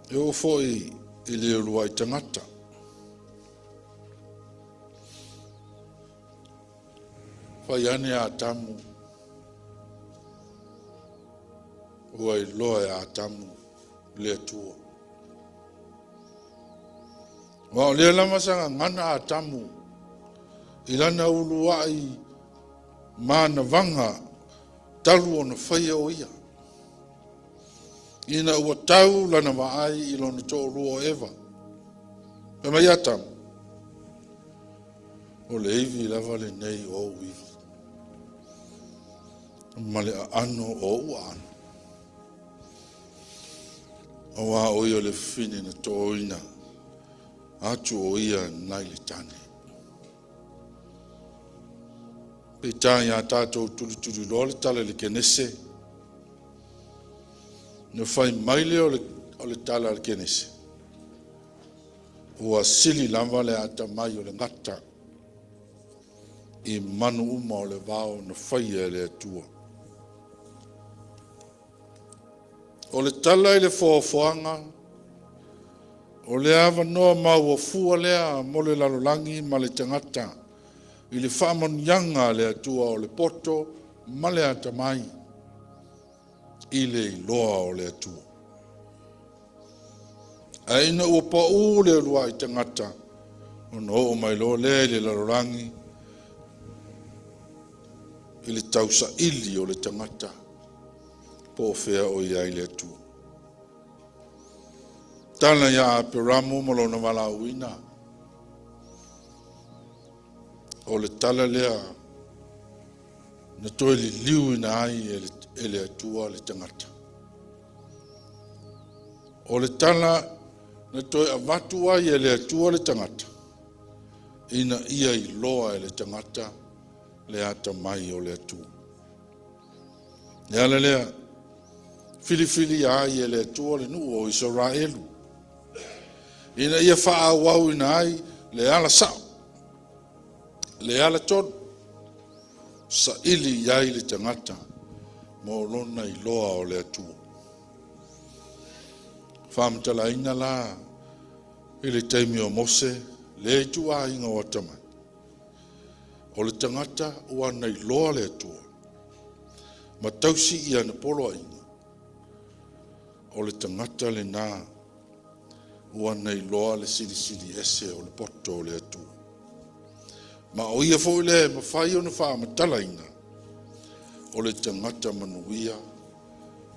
E oo foi i le uluai tagata, fai ane Atamu, ua iloa e Atamu le Atua. Aua o lea lava sa gagana Atamu i lana uluai manavaga talu ona faia o ia, ina ua tau lana vaai i lona toalua o Eva. Fai mai Atamu, o le ivi lava lenei o ou ivi, ma le aano o ou aano. Aua o ia o le fafine na toina atu o ia nai le tane. Peitai a tatou tulituliloa le tala i le Kenese, na fai mai lea o le tala a le Kenese, ua sili lava le atamai o le gata i manu uma o le vao na faia e le Atua. O le tala i le foafoaga, o le avanoa maua fua lea mo le lalolagi ma le tagata i le faamanuiaga a le Atua o le poto ma le atamai i le iloa o le Atua. Ae ina ua pau le uluai tagata, ona oo mai loa lea i le lalolagi i le tausaili o le tagata po o fea o i ai le Atua. Tala ia Aperamo ma lona valaauina, o le tala lea na toe liliuina ai e le Atua le tagata. O le tala na toe avatu ai e le Atua le tagata, ina ia iloa e le tagata le atamai o le Atua. Le ala lea, filifilia ai e le Atua le nuu o Isaraelu, ina ia faaauauina ai le ala sao, le ala tonu, saili i ai le tagata mo lona iloa o le Atua. Faamatalaina la i le taimi o Mose, le ituaiga o atamai, o le tagata ua na iloa le Atua, ma tausi i ana poloaiga, o le tagata lena ua na iloa le silisili ese o le poto o le Atua. Ma o ia foi lea e mafai ona faamatalaina o le tagata manuia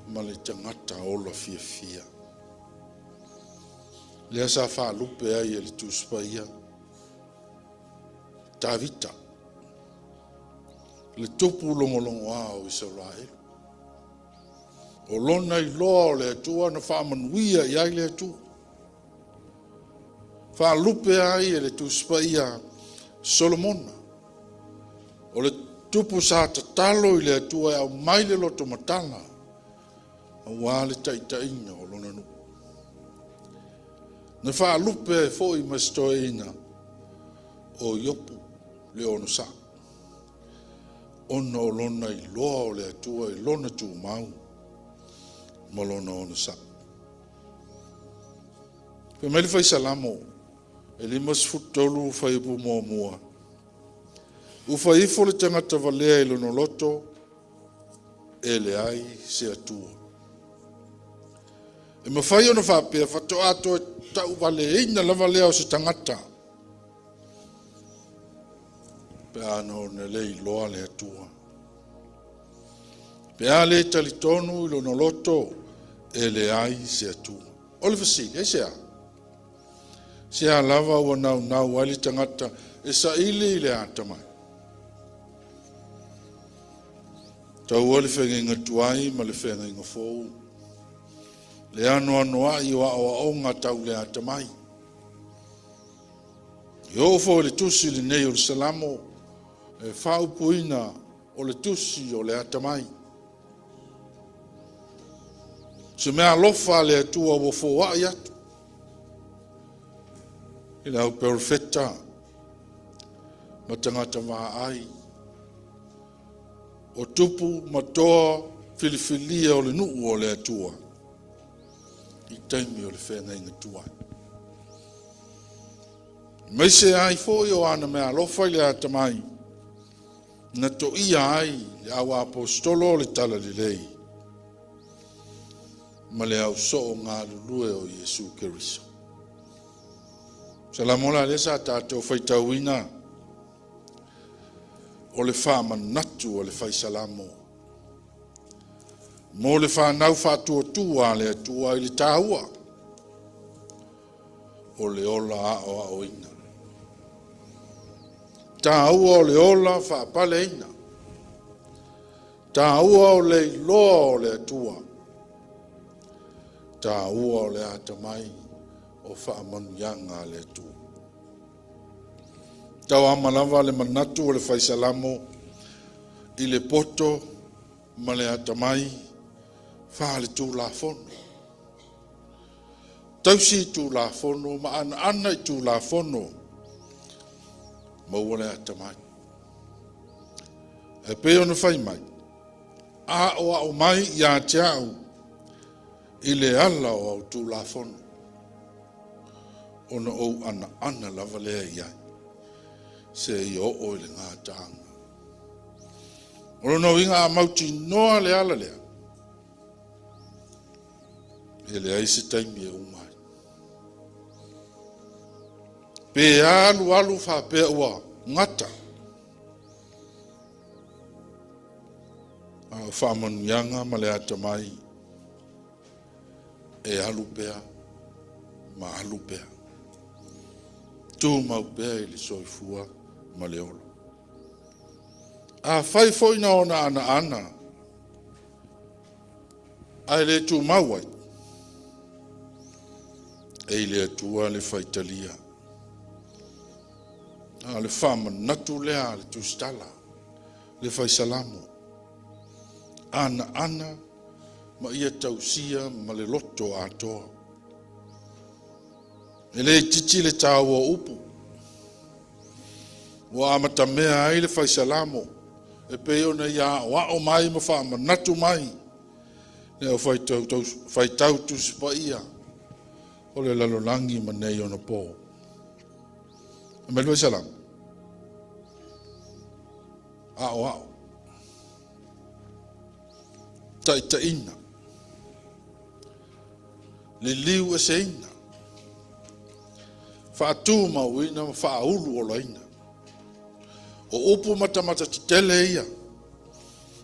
ma le tagata ola fiafia. Lea sa faalupe ai e le Tusi Paia Tavita, le tupu logologoa o Isaraelu. O lona iloa o le Atua na faamanuia i ai le Atua. Faalupe ai e le Tusi Paia Solomona, o le tupu sa tatalo i le Atua e aumai le loto matala aua le taitaiga o lona nuu. Na faalupe ai foi ma se toeaina o Iopu le onosai, ona o lona iloa o le Atua i lona tumau ma lona onosai. Fai mai le Fai Salamo e 53 fuaiupu muamua, ua fai ifo le tagata valea i lona loto, e leai se Atua. E mafai ona faapea faatoa toe tauvaleina lava lea o se tagata pe a na ona le iloa le Atua. Pe a le talitonu i lona loto e leai se Atua. O le fesili, aisea? Se a lava ua naunau ai le tagata e saili i le atamai? Taua le feagaiga tuai ma le feagaiga fou, le anoanoai o aoaoga tau le atamai. E oo foi i le tusi lenei o le Salamo e faaupuina o le tusi o le atamai. Se mea alofa a le Atua ua foai atu i le au perofeta ma tagata vaai o tupu ma toa filifilia o le nuu o le Atua i taimi o le feagaiga tuai. Aemaise ai foi o ana meaalofa i le atamai na toia ai le au aposetolo o le Talalelei ma le au soo galulue o Iesu Keriso. Salamo la lea sa tatou faitauina o le faamanatu o le fai Salamo mo le fanau faatuatua a le Atua i le taua o le ola aoaoina, taua o le ola faapaleina, taua o le iloa o le Atua, taua o le atamai o faamanuiaga a le Atua. Tauama lava le manatu o le fai Salamo i le poto ma le atamai faale-tulafono. Tausi i tulafono ma anaana i tulafono, maua le atamai. E pei ona fai mai, aoao mai ia te au i le ala o au tulafono, ona ou anaana lava lea i ai, seia oo i le gataaga. O lona uiga a mautinoa le ala lea, e leai se taimi e uma ai. Pe alu alu faapea ua gata, a o faamanuiaga ma le atamai e alu pea ma alu pea, tumau pea i le soifua ma le ola. Afai foi na ona anaana ae le tumau ai, e i le Atua le faitalia. A o le faamanatu lea a le tusitala, le fai Salamo, anaana ma ia tausia ma le loto atoa. E le itiiti le taua o upu ua amatamea ai le fai Salamo e pei ona ia aoao mai ma faamanatu mai le au faitau Tusi Paia o le lalolagi ma nei ona po. Fai mai le fai Salamo, aoao, taitaiina, liliu eseina, faatumauina ma faauluolaina. O upu matamata tetele ia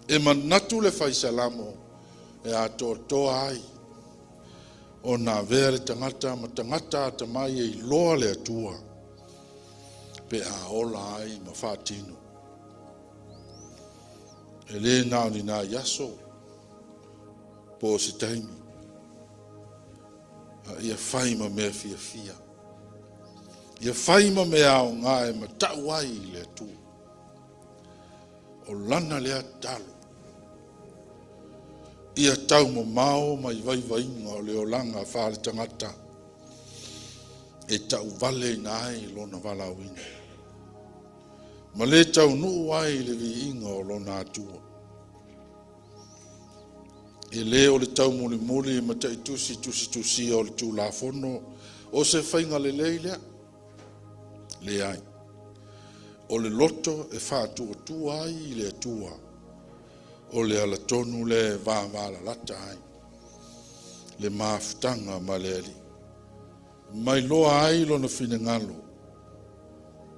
e manatu le fai Salamo e atoatoa ai ona avea le tagata ma tagata atamai e iloa le Atua pe a ola ai ma faatino. E le na o ni nai aso po o se taimi, a ia fai ma mea fiafia, ia fai ma mea aoga e matau ai i le Atua. O lana lea tatalo, ia taumamao mai vaivaiga o le olaga faale-tagata e tauvaleina ai lona valaauina, ma le taunuu ai i le viiga o lona Atua. E le o le taumulimuli ma taitusi tusitusia o le Tulafono o se faiga lelei lea. Leai, o le loto e faatuatua ai i le Atua. O le ala tonu lea e vavalalata ai le mafutaga ma le Alii, mai loa ai lona finagalo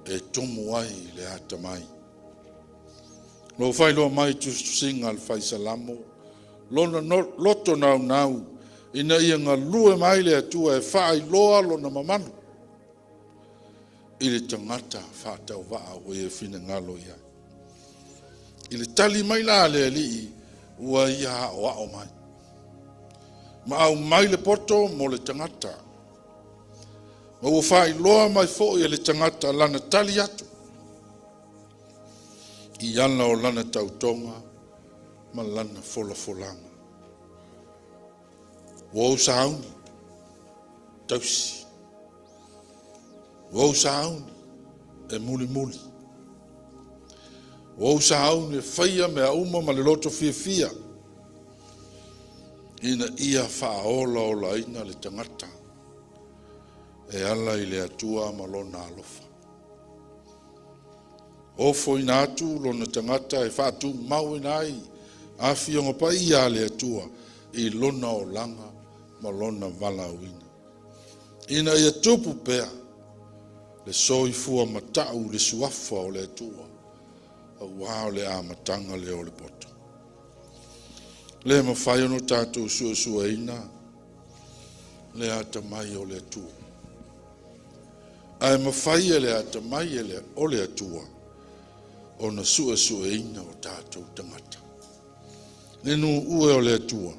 e tumu ai le atamai. Lou faailoa mai tusitusiga a le Fai Salamo, lona loto naunau ina ia galue mai le Atua e faailoa lona mamalu i le tagata faatauvaa ua ia finagalo i ai. I le tali mai la a le Alii, ua ia aoao mai, ma aumai le poto mo le tagata, ma ua faailoa mai foi e le tagata lana tali atu i ala o lana tautoga ma lana folafolaga. Ua ou sauni, tausi. Ua ou sauni e mulimuli. Ua ou sauni e faia mea uma ma le loto fiafia ina ia faaolaolaina le tagata e ala i le Atua ma lona alofa. Ofoina atu lona tagata e faatumauina ai Afioga Paia a le Atua i lona olaga ma lona valaauina, ina ia tupu pea le soifua matau i le suafa o le Atua, aua o le amataga lea o le poto. Le mafai ona tatou suesueina le atamai o le Atua, ae mafai e le atamai o le Atua ona suesueina o tatou tagata. Le nuu e o le Atua,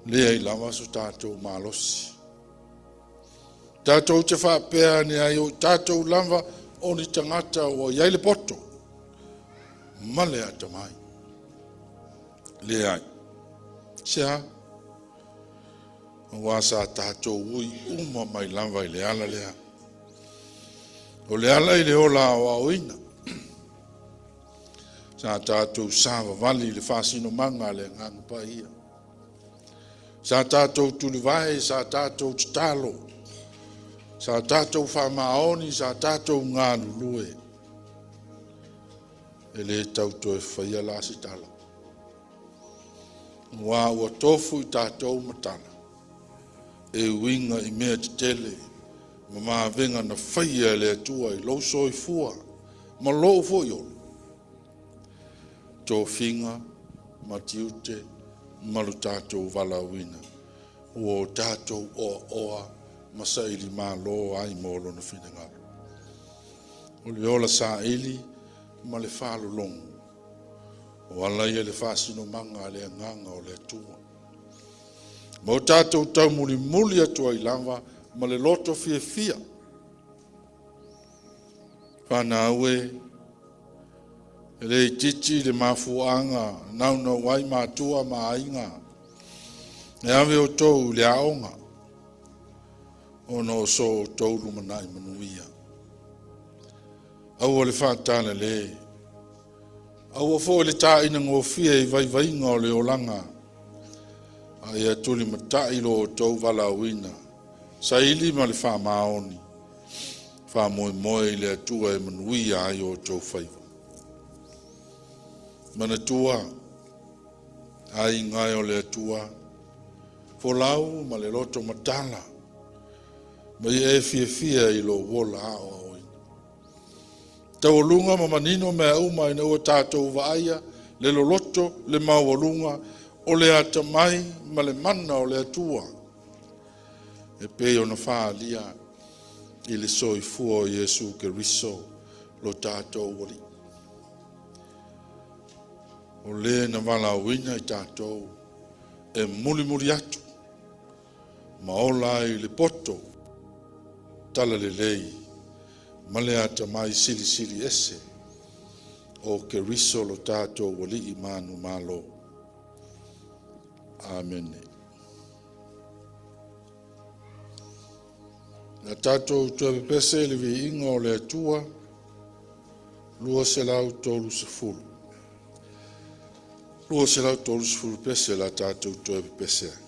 leai lava so tatou malosi. Tatou te faapea ane ai o i tatou lava o ni tagata ua i ai le poto ma le atamai. Leai. Se a? Aua sa tatou ui uma mai lava i le ala lea. O le ala i le ola aoaoina. Sa tatou savavali i le faasinomaga a le Agaga Paia. Sa tatou tulivae, sa tatou tatalo, sa tatou faamaoni, sa tatou galulue. E le tau toe faia la se tala, aua ua tofu i tatou matala e uiga i mea tetele ma mavega na faia e le Atua i lou soifua ma lou foi ola, tofiga ma tiute ma lo tatou valaauina ua o tatou oaoa ma saili malo ai mo lona finagalo. O le ola saili ma le faalologo, o ala ia i le faasinomaga a le Agaga o le Atua. Ma o tatou taumulimuli atu ai lava ma le loto fiafia. Fanau e, e le itiiti le mafuaaga naunau ai matua ma aiga e ave outou i le aoga, ona o so outou lumanai manuia. Aua le faatalale, aua foi le taina gofie i vaivaiga o le olaga, a ia tulimatai lo outou valaauina, saili ma le faamaoni, faamoemoe i le Atua e manuia ai outou faiva. Manatua, aiga e o le Atua, folau ma le loto matala, ma ia e fiafia i lou ola aoaoina. Taualuga ma manino mea uma ina ua tatou vaaia le loloto, le maualuga o le atamai ma le mana o le Atua, e pei ona faaalia i le soifua o Iesu Keriso lo tatou Alii. O le na valaauina i tatou e mulimuli atu ma ola ai le poto talalelei ma le atamai silisili ese o Keriso lo tatou Alii manumalo. Amene. Na tatou toe pepese i le viiga o le Atua 230. 230 pese la tatou toe pepese ai.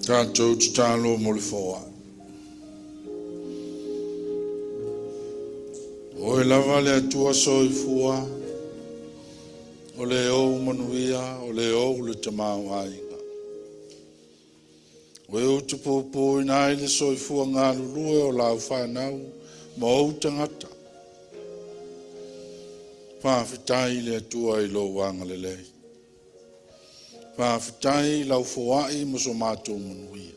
Tatou tatalo mo le foai. O Oe lava le Atua soifua, o le ou manuia, o le ou le tamaoaiga. O e ou te puipuiina ai le soifua galulue o lau fanau ma ou tagata. Faafetai i le Atua i lou agalelei. Faafetai i lau foai ma so matou manuia.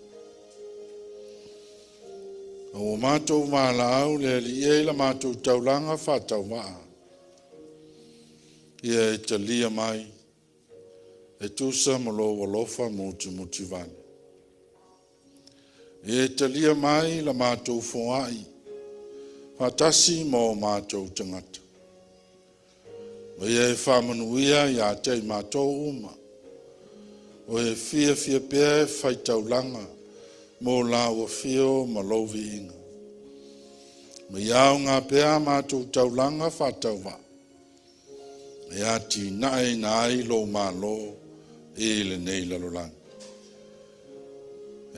A ua matou valaau le Alii e i la matou taulaga faatauvaa, ia e talia mai, e tusa ma lou alofa mutimutivale. Ia e talia mai la matou foai, faatasi ma o matou tagata. Ma ia e faamanuia ia te i matou uma, o e fiafia pea e faitaulaga mo lau afio ma lou viiga. Ma ia aoga pea a matou taulaga faatauvaa, e atinaeina ai lou Malo i lenei lalolagi.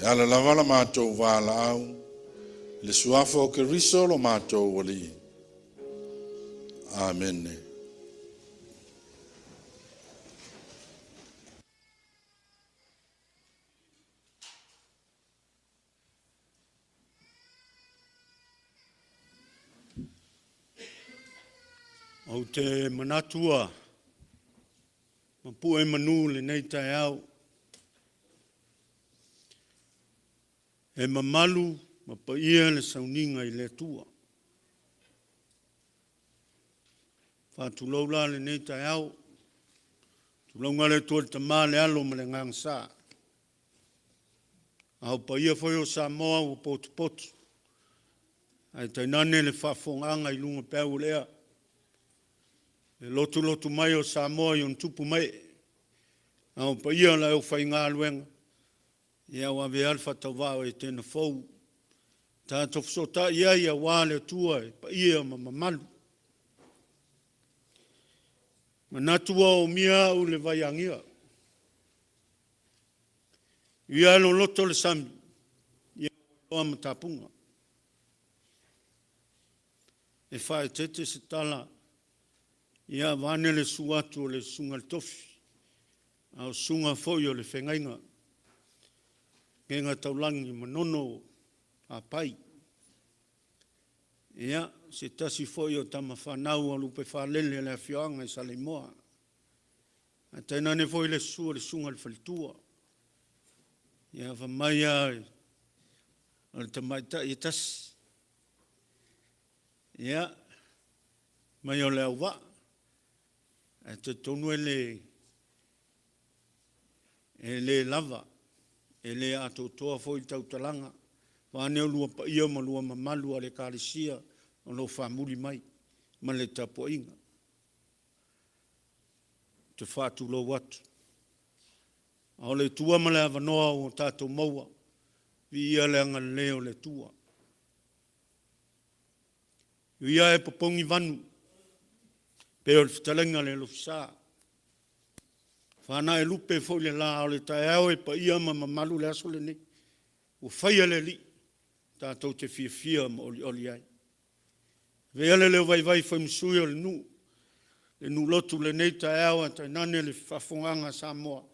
E ala lava la matou valaau i le suafa o Keriso lo matou Alii. Amene.
Ou te manatu ua mapue manu lenei taeao. E mamalu ma paia le sauniga i le Atua. Faatulou la lenei taeao. Tulauga a le Atua le Tama, le Alo ma le Agaga Sa. A o paia foi o Samoa ua potopoto, ae tainane le faafofogaaga i luga peau o le ea, le lotulotu mai o Samoa i ona tupu ma ee, a o paia o le aufaigaluega, ia ua avea le faatauvaa o Etena fou, tatou fesootai ai aua le Atua e paia ma mamalu. Manatu ua omia au i le vai agia. Ia loloto le sami, ia ua iloa matapuga. E faaeteete se tala, ia vaeane le susu atu o le susuga i le tofi, a o susuga foi o le feagaiga, feagaiga taulagi Manono Apai. Ia, se tasi foi o tama fanau a lupe faalele a le afioaga i Saleimoa. Ae tainane foi le susu o le susuga i le faletua. Ia, fai mai lava o le tamaitai e tasi. Ia, mai o le auvaa, ae talitonu e le lava, e le atoatoa foi le tautalaga, vaeane lua paia ma lua mamalu a le Ekalesia o lo o faamuli mai ma le tapuaiga. Ou te faatulou atu. A o le tua ma le avanoa ua tatou maua, viia le agalelei o le Atua. E ui lava e popogi vanu, pei o le fetalaiga a le Alofisa, whanae lupe foi le la o le taeao e paia ma mamalu le aso lenei. Ua faia le Alii, tatou te fiafia ma olioli ai. Avea le leo vaivai fai ma sui o le nuu, le nuu lotu lenei taeao ae tainane le faafofogaaga a Samoa,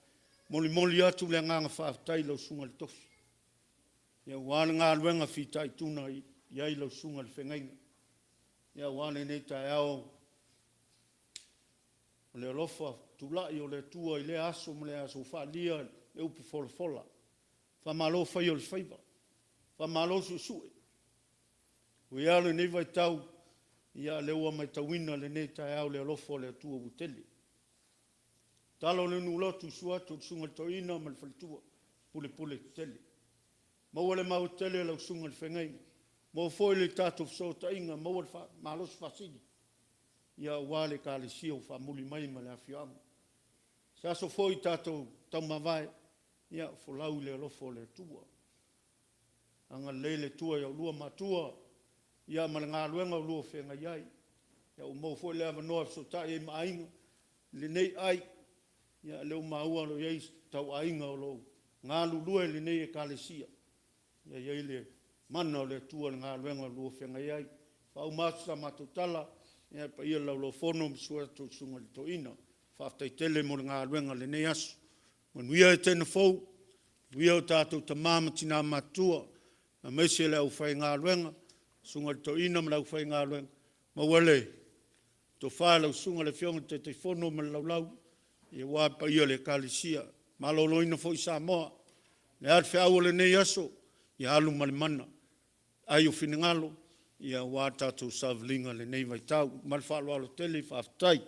molimoli atu le agaga faafetai i lau susuga i le tofi, aua le galuega fitaituna i ai lau susuga i le feagaiga, aua lenei taeao o le alofa tulai o le Atua i lea aso ma lea aso ua faaalia le upu folafola. Faamalo fai o le faiva, faamalo suesue. Ua i ai lenei vaitau, ia lea ua matauina lenei taeao le alofa o le Atua ua tele. Tatalo le nuu lotu i susu atu o le susuga i le toeaina ma le faletua, pulepule tetele. Maua le maua tele lau susuga i le feagaiga, maua foi le tatou fesootaiga, maua le malosi faasili, ia aua le Ekalesia ua faamuli mai ma le afioaga. Se aso foi tatou taumavae, ia folau i le alofa o le Atua. Agalelei le Atua i oulua matua, ia ma le galuega o oulua o feagai ai. Ia ua maua foi le avanoa e fesootai ai ma aiga i lenei ai, ia lea ua maua o lo o i ai tauaiga o lo o galulue i lenei Ekalesia. Ia i ai le mana o le Atua i le galuega o lo o feagai ai. Faauma atu sa matou tala, ia le paia i le Laulau-a-Fono ma susu atu lau Susuga i le Toeaina. Faafetai tele mo le galuega i lenei aso. Manuia Etena fou, manuia o tatou tama ma tina matutua, aemaise le aufaigaluega, susuga i le Toeaina ma le aufaigaluega, maua le tofa i lau Susuga i le Afioga i le Taitaifono ma le Laulau, aua le paia o le Ekalesia. Maloloina foi Samoa. O le a le feau o lenei aso? Ia alu ma le mana, ai o finagalo aua le tatou savaliga i lenei vaitau. Ma le faaaloalo tele, faafetai.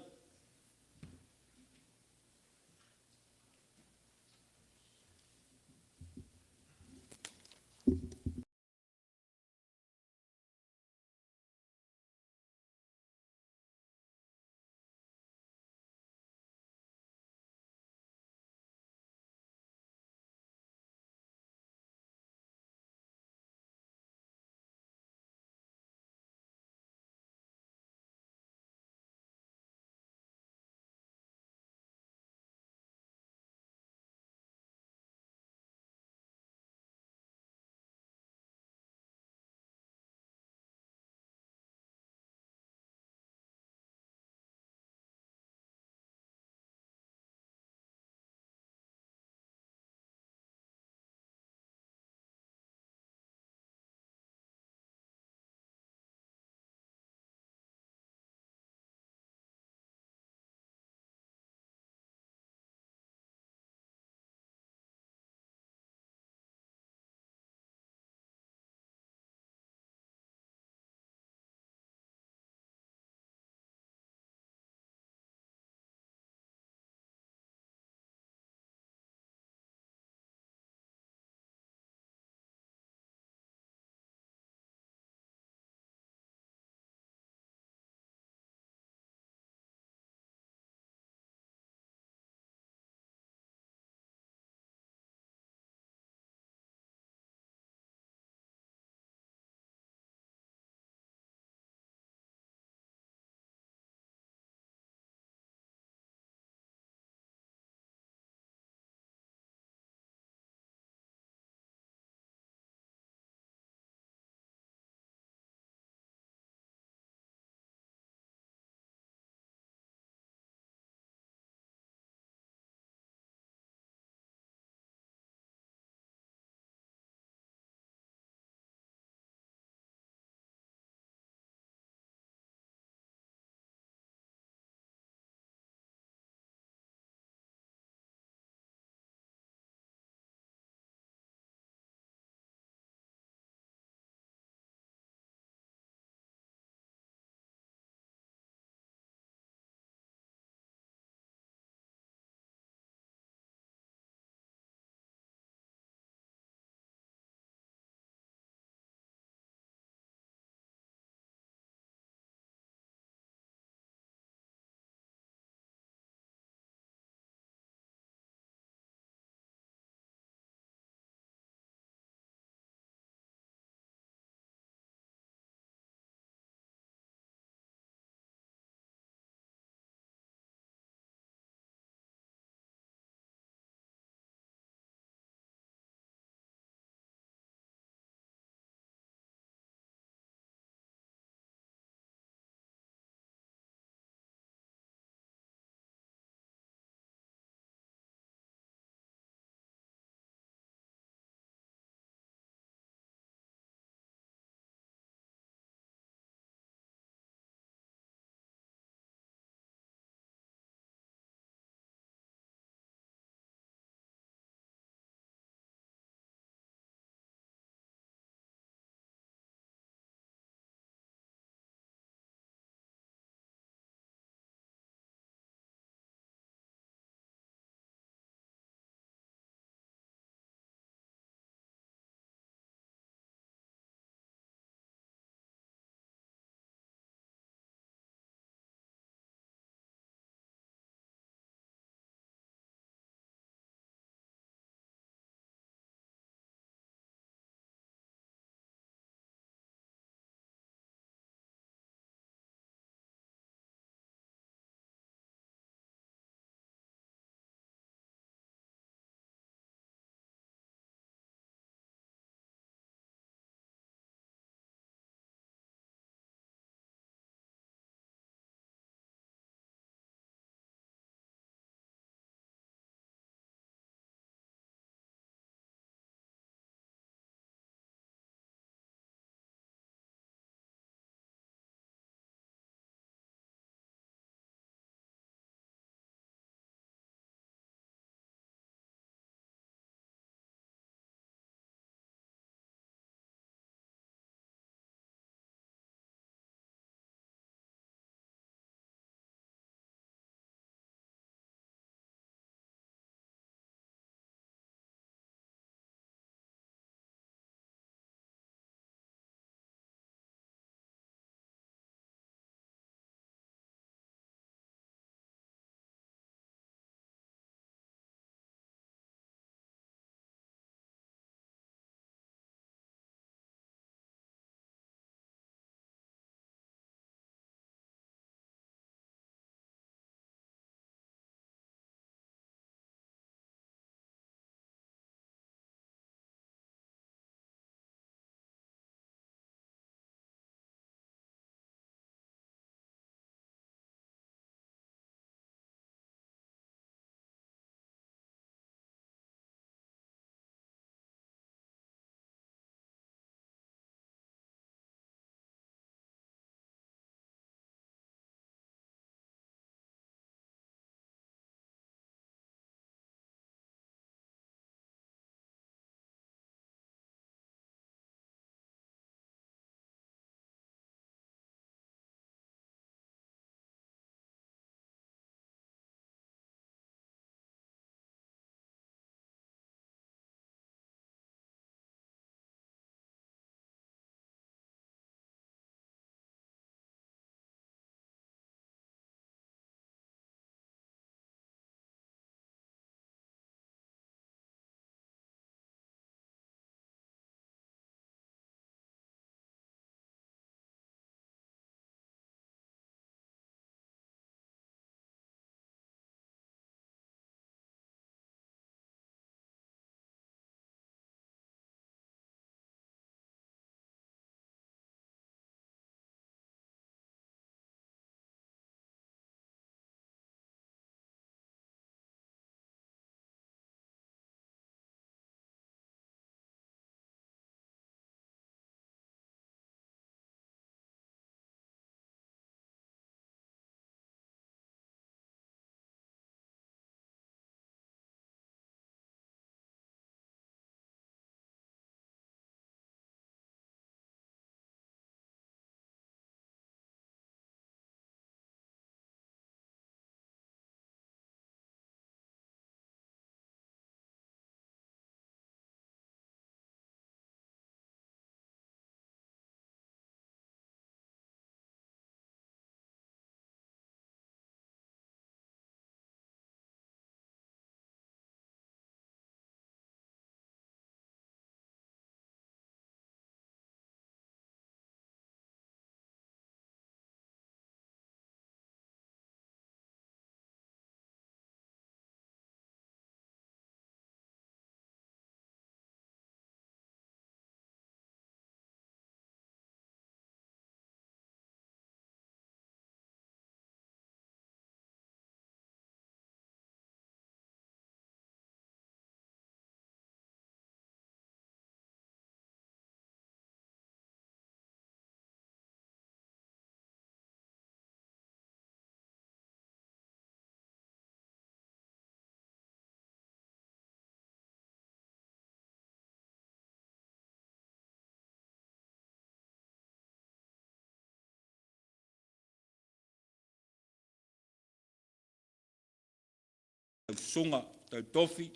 Lau Susuga Tai Tofi,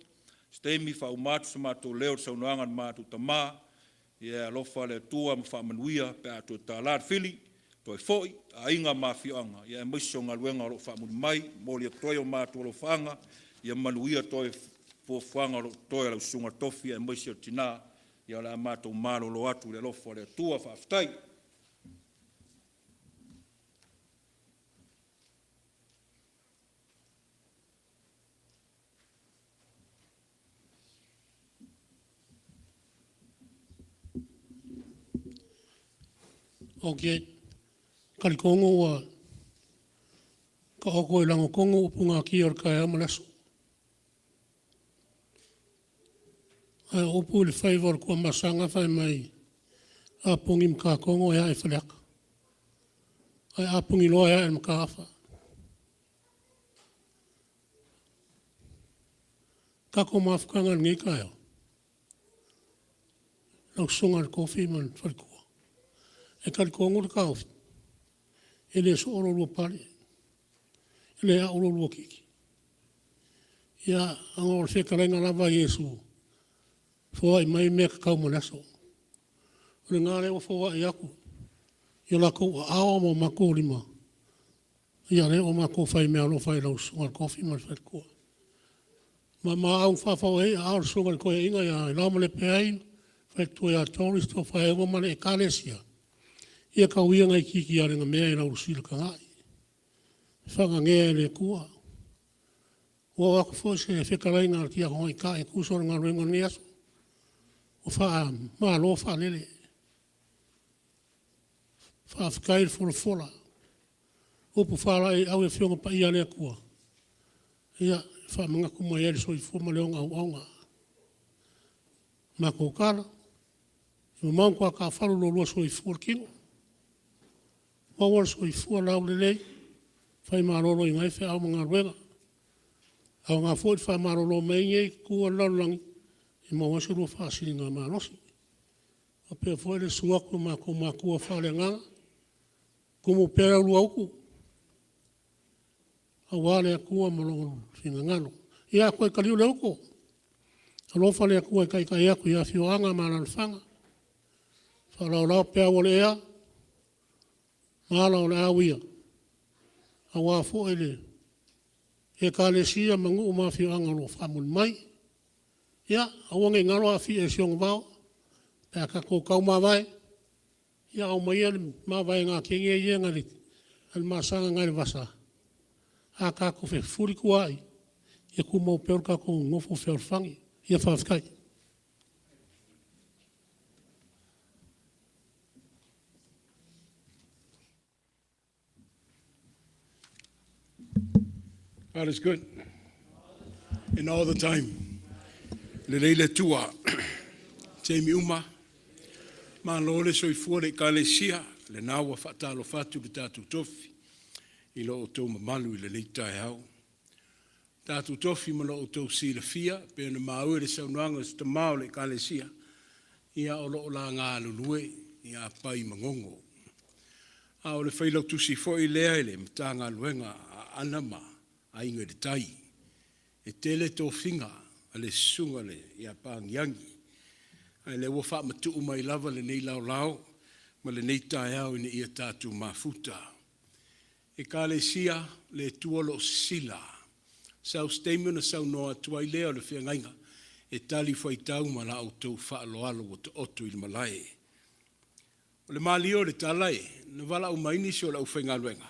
se taimi faauma atu so matou leo i le saunoaga a le matou tama, ia e alofa le Atua ma faamanuia pe a toe tala le fili, toe foi aiga ma afioaga, ia aemaise o galuega o lo o faamuli mai. E momoli atu ai o matou alofaaga, ia manuia toe fuafuaga o lo o totoe a lau Susuga Tofi aemaise o le tina, ia o le a matou malolo atu i le alofa o le Atua. Faafetai.
Ok, talitonu ua taoto i lagotonu upu natia o le taeao ma le aso. Ae o upu i le faiva o le Tuamasaga fai mai, a poni i Matatogo e ae i Faleata, ae a poni loa e ae i Mataafa. Tatou mafutaga i lenei taeao, lau Susuga i le Tofi ma le faletua, e talitonu le taofi, e le soo lo oulua pale, e le ao lo oulua titi. Ia, ona o le fetalaiga lava a Iesu, foai mai mea tatau mo le aso. O lena lea ua foai atu i o latou aao ma o matou lima, ia lea ua matou fai meaalofa ai i lau Susuga i le Tofi ma le faletua. Ma o maau na faafaoe ai aao o le Susuga i le Toeaina ia Laumalepe le faletua ia Doris Tofaeono ma le Ekalesia, ia tau ia ina itiiti alegamea i la ulu silatagai, faananea e le Atua. Ua oo atu foi se fetalaiga a le Tiakono Taitai e tusa o le galuega o lenei aso, ua faamalo faalele. Faafetai le folafola, upu faalaeiau i Afioga Paia a le Atua, ia, e faamanatu mai ai le soifua ma le ola auauna. O le matou tala, ia mamao ni toatafalu i lo oulua soifua ma le tino, maua le soifua laulelei e fai maloloina ai feau ma galuega. E aoga foi le faamalolo mai nei i tua o le lalolagi e maua ai so oulua faasiligamalosi. E faapea foi le susu atu o matou matua faaleagaga, tumu pea la oulua utu aua le Atua ma Lona finagalo. Ia toe taliu le utu, alofa le Atua e taitai atu i afioaga ma alaalafaga, faalaolao peau o le ea ma ala o le a uia aua foi le Ekalesia ma nuu ma afioaga o lo o faamuli mai. Ia, aua ne i galo Afia i si ona vao pe a tatou taumavae, ia aumaia le mavaega a teine ia nai le masaga nai le vasa, a tatou fefulituaai, ia tumau pea lo tatou nonofo fealofani. Ia faafetai.
God is good and all the time. Lelei le Atua i taimi uma. Malo le soifua i le Ekalesia, o lena ua faatalofa atu le tatou tofi i lo outou mamalu i lenei taeao. Tatou tofi ma lo outou silafia e pei ona maua i le saunoaga a si tama o le Ekalesia, ia o lo o laga galulue ia Pai Magogo. A o le failautusi foi lea i le Matagaluega a Aana ma Aiga i le Tai. E tele tofiga a le susuga ia Pagiagi, a o lea ua faamatuu mai lava lenei laolao ma lenei taeao ina ia tatou mafuta. Ekalesia, le Atua o lo o sisila. Sau se taimi ona saunoa atu ai lea o le feagaiga e talifuaitau ma la outou faaaloalo ua taoto i le malae. O le malie o le tala, na valaau mai nisi o le aufaigaluega,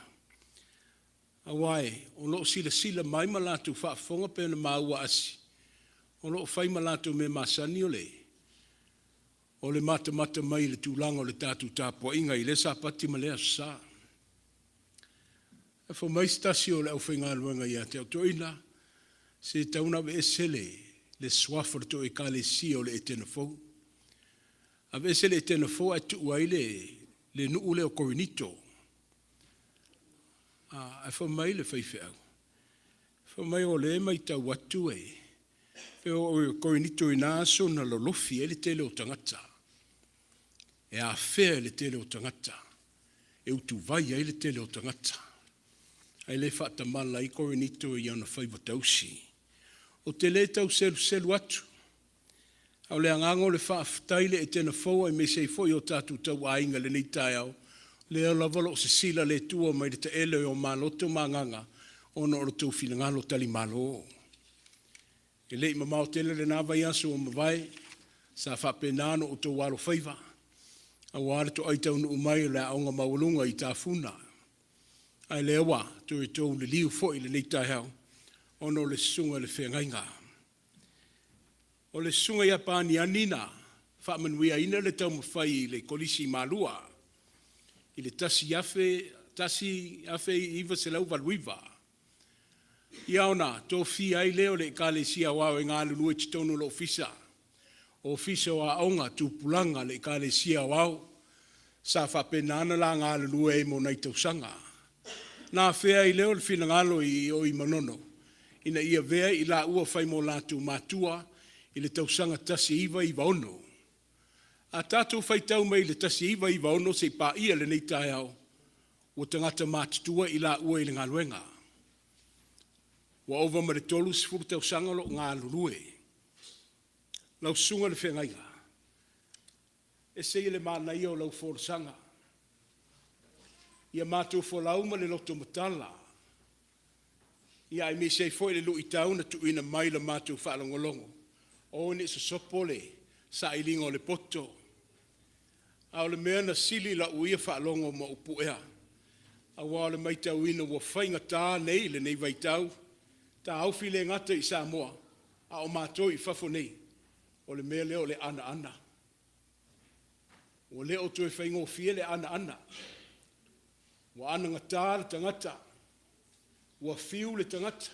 aua o lo o silasila mai ma latou faafofoga pei ona maua asi, o lo o fai ma latou mea masani o le matamata mai i le tulaga o le tatou tapuaiga i lea Sapati ma lea Aso Sa. Ae fai mai se tasi o le aufaigaluega ia te au, “Toeaina, se e tatau ona aveese le suafa o le tou Ekalesia o le Etena Fou. Aveese le Etena Fou ae tuu ai le nuu lea o Korinito.” Ae fai mai le faifeau, fai mai o lea e matau atu e pei o Korinito i na aso na lolofi ai le tele o tagata, e afea e le tele o tagata, e utuvai ai le tele o tagata, ae le faatamala ai Korinito i ona faiva tausi. Ou te le tau seluselu atu, a o le agaga o le faafetai i le Etena fou aemaise ai foi o tatou tauaiga i lenei taeao, lea lava o lo o sisila le Atua mai le taele o maloto ma agaga ona o le tou finagalo talimalo. E le i mamao tele lena vaiaso ua mavae, sa faapena ona outou alofaiva aua le toai taunuu mai o le Aoga Maualuga i Tafuna, ae lea ua toe tou liliu foi i lenei taeao ona o le susuga i le feagaiga. O le susuga ia Paniani na faamanuiaina le taumafai i le Kolisi i Malua i le 1989, ia ona tofia ai lea o le Ekalesia Aoao e galulue i totonu o le Ofisa, Ofisa o Aoga Tupulaga a le Ekalesia Aoao, sa faapena ona la galulue ai mo nai tausaga. Na afea ai lea o le finagalo i o i Manono ina ia avea i laua fai ma o latou matua i le tausaga 1996. A tatou faitau mai le 1996 seia paia lenei taeao, ua tagata matutua i laua i le galuega. Ua ova ma le 30 tausaga o lo o galulue. Lau Susuga i le Feagaiga, ese ia le manaia o lau folasaga. Ia matou folau ma le loto matala, ia aemaise ai foi le luitau na tuuina mai i la matou faalogologo, aua ne i sosopo le sailiga o le poto. A o le mea na sili i lau ia faalogo ma ou puea, aua o le matauina ua faigata nei i lenei vaitau, taofi le gata i Samoa, a o matou i fafo nei, o le mea lea o le anoano. Ua le o toe faigofie le anoano. Ua anagata le tagata, ua fiu le tagata,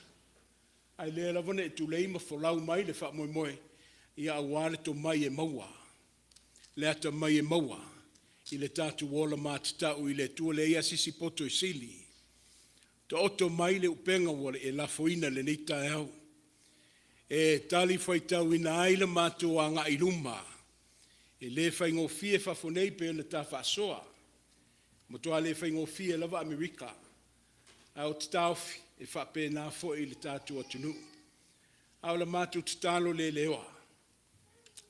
ae lea lava na e tulei ma folau mai le faamoemoe, ia aua le tomai e maua, le atamai e maua i le tatou ola matatau i le Atua. E leai lava se isi poto e sili. Taoto mai le upega ua e lafoina i lenei taeao e talifuaitauina ai le matou agai i luma. E le faigofie fafo nei pei ona ta faasoa, e matua le faigofie lava Amerika, ae ou te taofi, e faapena foi i le tatou atunuu. A o le matou tatalo le leoa,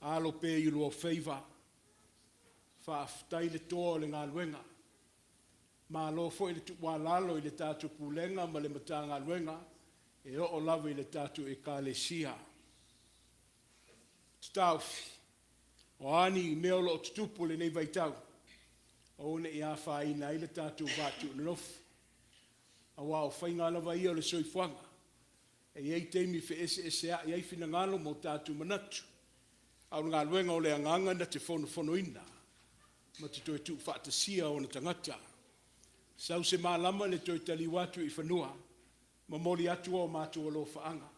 alo pea i oulua faiva, faafetai le toa o le galuega, malo foi le tuualalo i le tatou Pulega ma le Matagaluega e oo lava i le tatou Ekalesia. Ou te taofi, o a ni mea o lo o tutupu i lenei vaitau, aua ne i afaina ai le tatou va tuunonofo, aua o faiga lava ia o le soifuaga, e i ai taimi e feeseeseai ai finagalo ma o tatou manatu, a o le galuega o le agaga na te fonofonoina ma te toe tuufaatasia ona tagata. Sau se malama le toe taliu atu i fanua, momoli atu a matou alofaaga.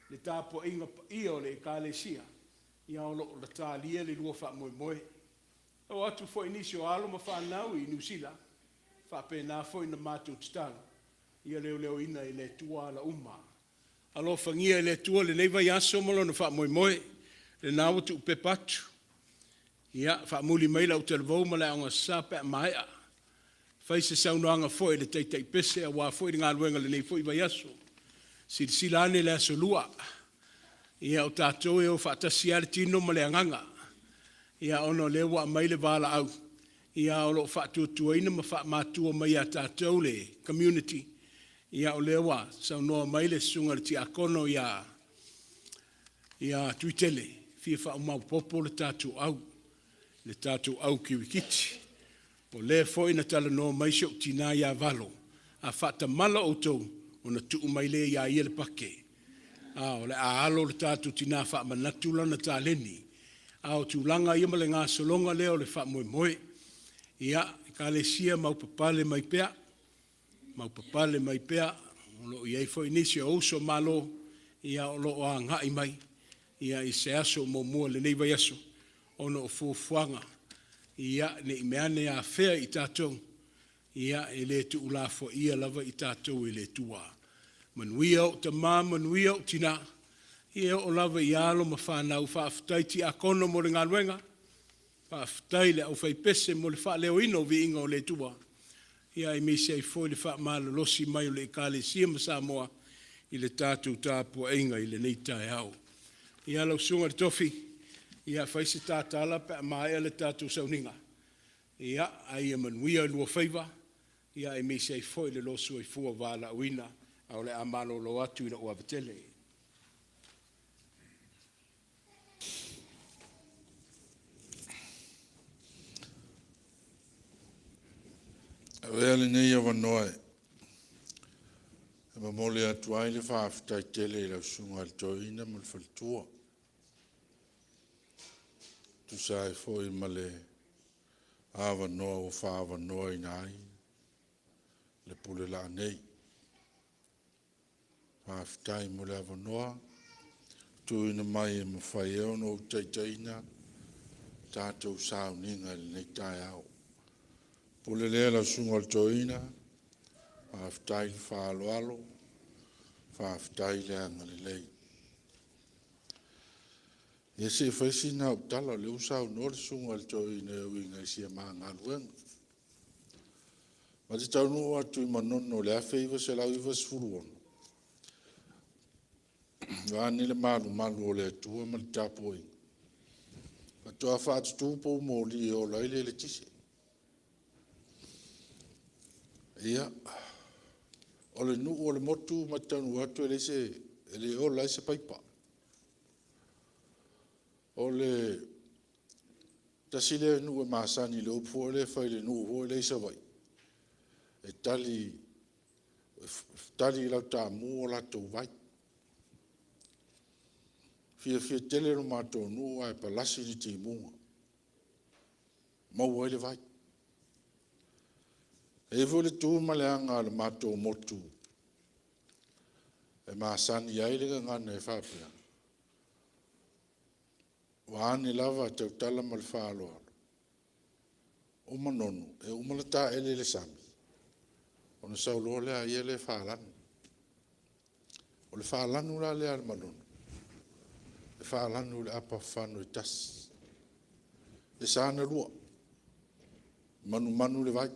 Le tapuaiga paia o le Ekalesia, ia o lo o talia le lua faamoemoe. E oo atu foi i nisi o alo ma fanau i Niu Sila, e faapena foi ona matou tatalo, ia leoleoina e le Atua ala uma. Alofagia e le Atua lenei vaiaso ma lona faamoemoe, lena ua tuupepa atu. Ia, faamuli mai le autalavou ma le Aoga Sa pe a maea. Fai se saunoaga foi a le taitai pese aua foi le galuega i lenei foi vaiaso. Silasila ane i le aso Lua, ia o tatou e o faatasi lava le tino ma le agaga. Ia ona o lea ua aumai le valaau, ia o lo o faatuatuaina ma faamatua mai ia tatou le community. Ia o lea ua saunoa mai le susuga i le tiakono ia Tuitele, e fia faamaopoopo le tatou au, le tatou au kirikiti. O lea foi na talanoa mai si ou tina ia Valo, a faatamala outou, ona tuu mai lea ia ia le pake. A o le a alo le tatou tina faamanatu lana taleni. A o tulaga ia ma le gasologa lea o le faamoemoe. Ia, Ekalesia maupapale mai pea, maupapale mai pea, o lo o i ai foi nisi o uso malo, ia o lo o agai mai ia i se aso o muamua i lenei vaiaso ona o fuafuaga, ia ne i meaane afea i tatou, ia e le tuulafoaia lava i tatou e le Atua. Manuia ou tama, manuia ou tina, ia e oo lava i alo ma fanau, faafetai tiakono mo le galuega, faafetai i le aufaipese mo le faaleoina o viiga o le Atua, ia aemaise ai foi le faamalolosi mai o le Ekalesia ma Samoa. i le tatou tapuaiga i lenei taeao. Ia lau Susuga i le Tofi, ia fai se ta tala pe a maea le tatou sauniga, ia, a ia manuia oulua faiva, aemaise ai foi le soifua valaauina, ae o le a malolo atu i lou ava tele.
Avea lenei avanoa e momoli atu ai le faafetai tele i lau Susuga i le Toeaina ma le Faletua e tusa ai foi ma le avanoa ua faaavanoaina ai le pule laa nei. Faafetai mo le avanoa ua tuuina mai e mafai ai ona ou taitaiina le tatou sauniga i lenei taeao. O le pule lea lau Susuga i le Toeaina, faafetai le faaaloalo, faafetai le agalelei. Ia se i fai sina au tala o lea ua saunoa le Susuga i le Toeaina e uiga i si a ma galuega. Matou te taunuu atu i Manono i le 1996, vaeane le malumalu o le Atua ma le tapuaiga, faatoa faatutu poumoli e ola ai le eletise. Ia, o le nuu o le motu matou te taunuu atu e le ola ai se paipa. O le tasi lea nuu e masani i le upu foi lea e fai i le nuu foi lea i Savaii, e tali i lau taamu o latou vai. E fiafia tele lo matou nuu ae palasi ni timuga, maua ai le vai. E i ai foi le tu ma le aga a le matou motu e masani ai le gagana e faapea, vaeane lava e tautala ma le faaaloalo, o Manono e uma ona taele i le sami ona sau loa lea e falanu. O le falanu la lea a le Manono, e falanu i le apa fafano e tasi. E sa ona lua, manumanu i le vai.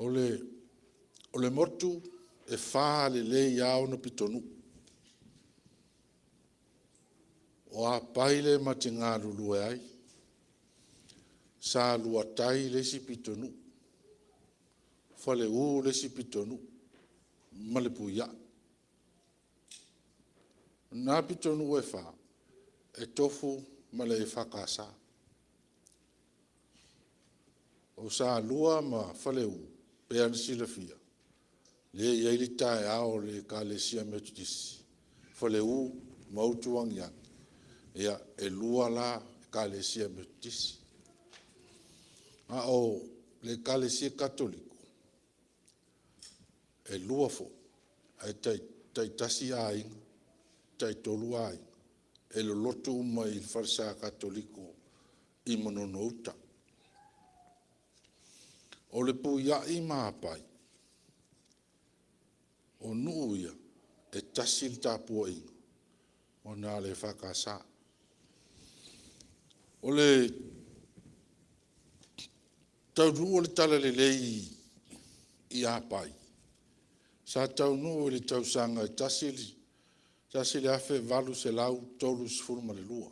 O le motu, e fa lelei lava ona pitonuu. O Apai lea ma te galulue ai, Salua tai le isi pitonuu, Faleu le isi pitonuu ma Lepuiai. O na pitonuu e fa, e tofu ma le EFKS. O Salua ma Faleu, e pei lava ona silafia, lea e i ai le taeao o le Ekalesia Metotisi, Faleu ma Utuagiagi, e lua la Ekalesia Metotisi. A o le Ekalesia Katoliko, e lua foi, ae taitasi aiga, taitolu aiga, e lolotu uma i le falesa Katoliko i Manono Uta. O Lepuiai ma Apai, o nuu ia e tasi le tapuaiga ona o le EFKS. O le taunuu o le talalelei i Apai, sa taunuu i le tausaga e 1832.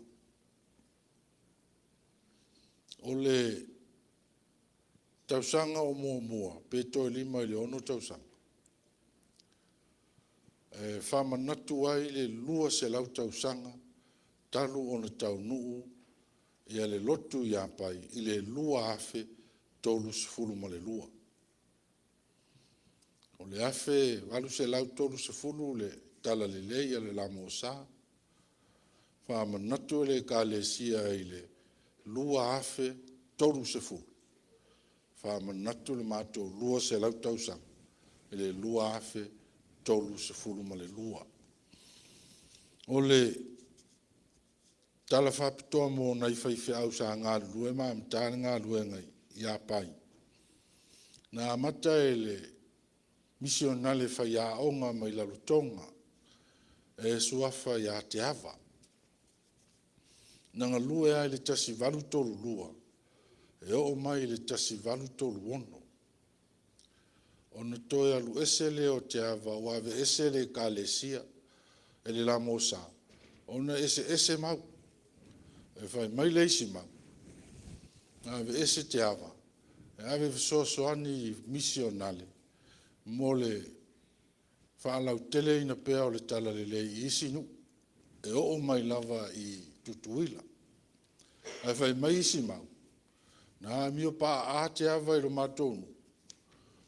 O le tausaga o muamua pe toe 5 i le 6 tausaga, e faamanatu ai le 200 tausaga talu ona taunuu le lotu i Apai i le 2032. O le 1830 le talalelei a le LMS, faamanatu e le Ekalesia i le 2030, faamanatu le matou 200 tausaga i le 2032. O le tala faapitoa mo nai faifeau sa galulue ma amata le galuega i Apai, na amata e le misionale faiaoga mai Rarotoga e suafa ia Teava. Na galue ai i le 1832 e oo mai i le 1836. Ona toe alu ese lea o Teava ua aveese le Ekalesia e le LMS ona e eseese mau. E fai mai le isi mau, na aveese Teava e ave e fesoasoani i misionale mo le faalauteleina pea o le talalelei i isi nuu e oo mai lava i Tutuila. Ae fai mai isi mau, na amio paaa Teava i le matou nuu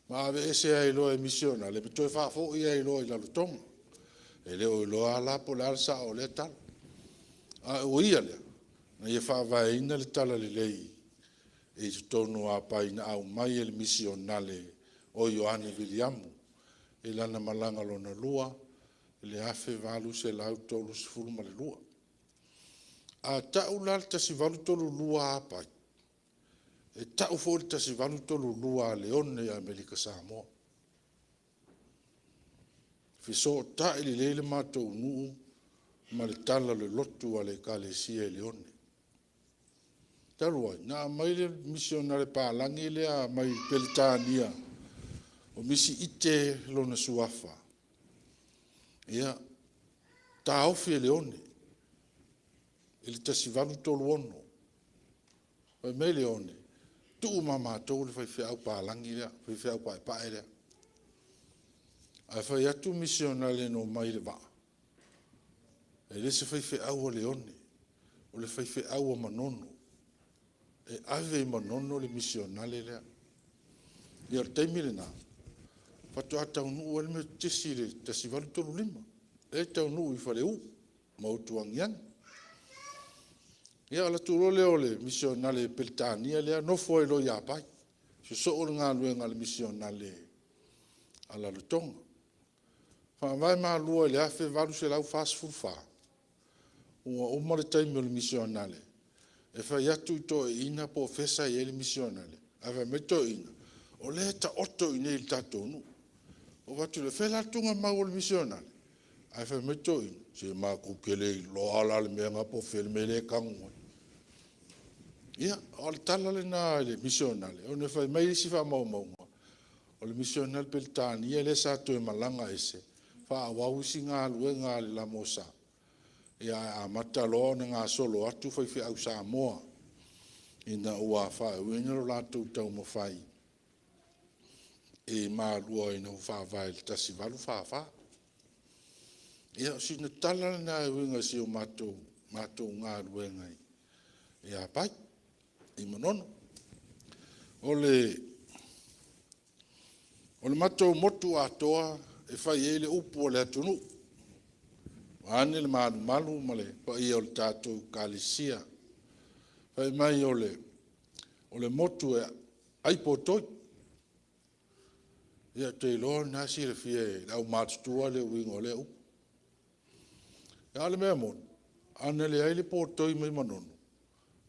ma aveese ai loa e misionale ma toe faafoi ai loa i Lalotoga. E le o iloa lava la po o le a le sao o lea tala. A ua ia lea, na ia faavaeina le talalelei i totonu o Lapai na aumai e le misionale o Ioane Viliamu i lana malaga lona lua i le 1832. A tau la le 1832 a Apai, e tau foi le 1832 a Leone i Amerika Samoa. E fesootai lelei le matou nuu ma le tala o le lotu a le Ekalesia i Leone. Talu ai, na aumai le misionale palagi lea mai Peretania o Misi Ite lona suafa, ia, taofi e Leone i le 1836. Fai mai Leone, tuu ma matou le faifeau palagi lea, le faifeau paepae lea. Ae fai atu misionale na omai i le vaa, e le o se faifeau a Leone, o le faifeau a Manono, e ave i Manono le misionale lea. Ia o le taimi lena, faatoa taunuu ai le Metotisi i le 1835, lea e taunuu i Faleu ma Utuagiagi. Ia alu atu loa lea o le misionale Peretania lea nofo ai loa i Apai, sosoo le galuega a le misionale a Lalotoga. Faavae Malua i le 1844, ua uma le taimi o le misionale e fai atu i toeaiina po o fea sa i ai le misionale, ae fai mai toeaiina, o lea e taoto i inei i le tatou nuu. Ou fai atu lea, o fea la le tuugamau o le misionale? Ae fai mai toeaiina, se matou te le iloa la le mea lena po o fea le mea lea e tanu ai. Ia, o le tala lena i le misionale, ona fai mai isi faamaumauga, o le misionale Peretania lea sa toe malaga ese faaauau isi galuega a le LMS, ae amata loa ona gasolo atu faifeau Samoa ina ua faaiuina lo latou taumafai i Malua ina ua faavae i le 1844. Ia, o sina tala lena e uiga i si a matou galuega i Apai i Manono. O le matou motu atoa e fai ai le upu a le atunuu, vaeane le malumalu ma le paia o le tatou Ekalesia, fai mai o le motu e ai potoi. Ia ou te iloa o lena e silafia e le aumatutua le uiga o lea upu. A o le mea moni, ana leai le potoi mai Manono,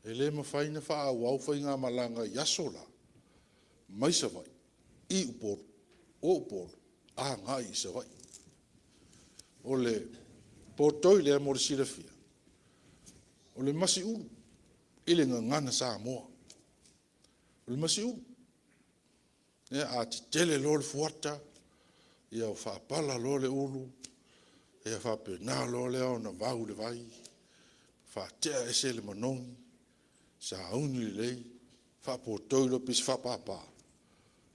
e le mafai ona faaauau faigamalaga i aso la mai Savaii i Upolu, o Upolu agai i Savaii. O le potoi lea mo le silafia, o le masi ulu i le gagana Samoa. O le masi ulu. Ia, a tetele loa le fuata, ua faapala loa le ulu, ia faapena loa lea ona vau i le vai, faatea ese le manogi, sauni lelei, faapotoi loa pei se faapapa,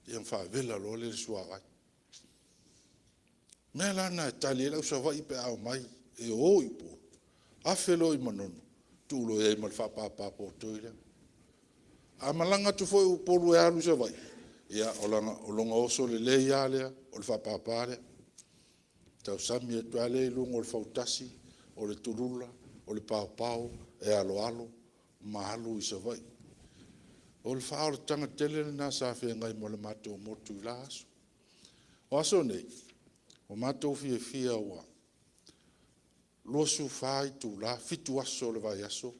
ia ona faavela loa lea i le suavai. O le mea la lena e tali ai le au Savaii pe a omai e o i Upolu, afe loa i Manono, tuu loa i ai ma le faapapa potoi lea. A malaga atu foi Upolu e alu i Savaii, ia o lona oso lelei lava lea o le faapapa lea, tausami atu lava lea i luga o le fautasi, o le tulula, o le paopao, e aloalo ma alu i Savaii. O le faaolataga tele lena sa feagai ma le matou motu i la aso. O aso nei, ua matou fiafia ua 24 itula, 7 aso o le vaiaso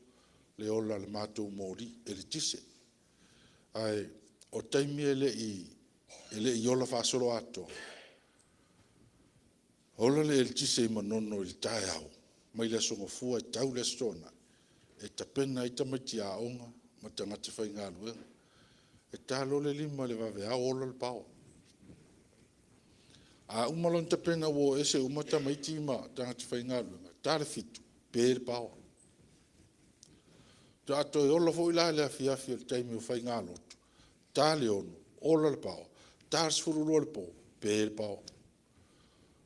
le ola o le matou moli eletise. Ae o taimi e le i ola faasoloatoa, ola le eletise i Manono i le taeao mai le Aso Gafua e tau i le Aso Toonai e tapena ai tamaiti aoga ma tagata faigaluega. E ta loa le 5 i le vaveao ola le power. A uma loa ona tapena ua o ese uma tamaiti ma tagata faigaluega, ta le 7:00, pe le power. Faatoa toe ola foi la i le afiafi i le taimi o faigalotu, ta le 6:00, ola le power, ta le 12:00 i le po, pe le power.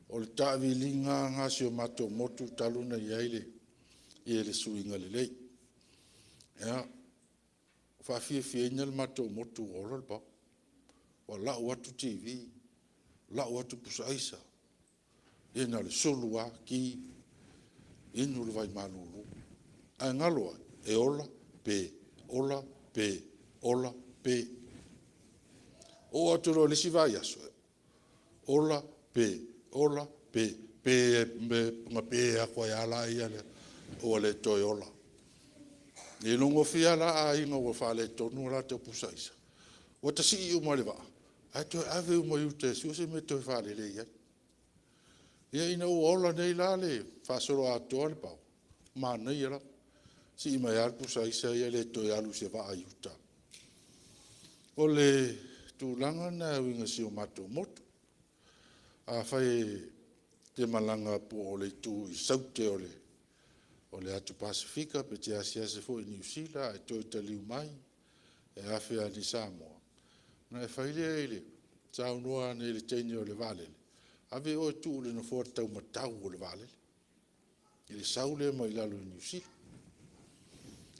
O le taaviliga lava lena a si o matou motu talu ona i ai le suiga lelei. Ia, ua faafiafiaina le matou motu ua ola le power, ua lau atu TV, lau atu pusa aisa, ia na o le sulu lava ki, inu le vai malulu. Ae galo ai, e ola, pe, ola, pe, ola, pe. Oo atu loa i le isi vaiaso, ola, pe, ola, pe, pe, na pe atu ai lava lea ua le toe ola. E iloagofie lava la aiga ua faaletonu a latou pusa aisa, ua tasii uma i le vaa ae toe ave uma i uta e sue se mea e toe faalelei ai. Ia ina ua ola nei la le faasoloatoa le power, manaia lava, sii mai lava le pusa aisa ia le toe alu i se vaa i uta. O le tulaga lena e uiga i si o matou motu. Afai e te malaga po o le itu i Saute o le atu Pasefika pe te asiasi foi i Niu Sila ae toe taliu mai e afe ane i Samoa, ona e fai lea saunoa ane i le teine o le vaalele, ave oe e tuu i le nofoa taumatau o le vaalele i le sau lea mai lalo i Niu Sila.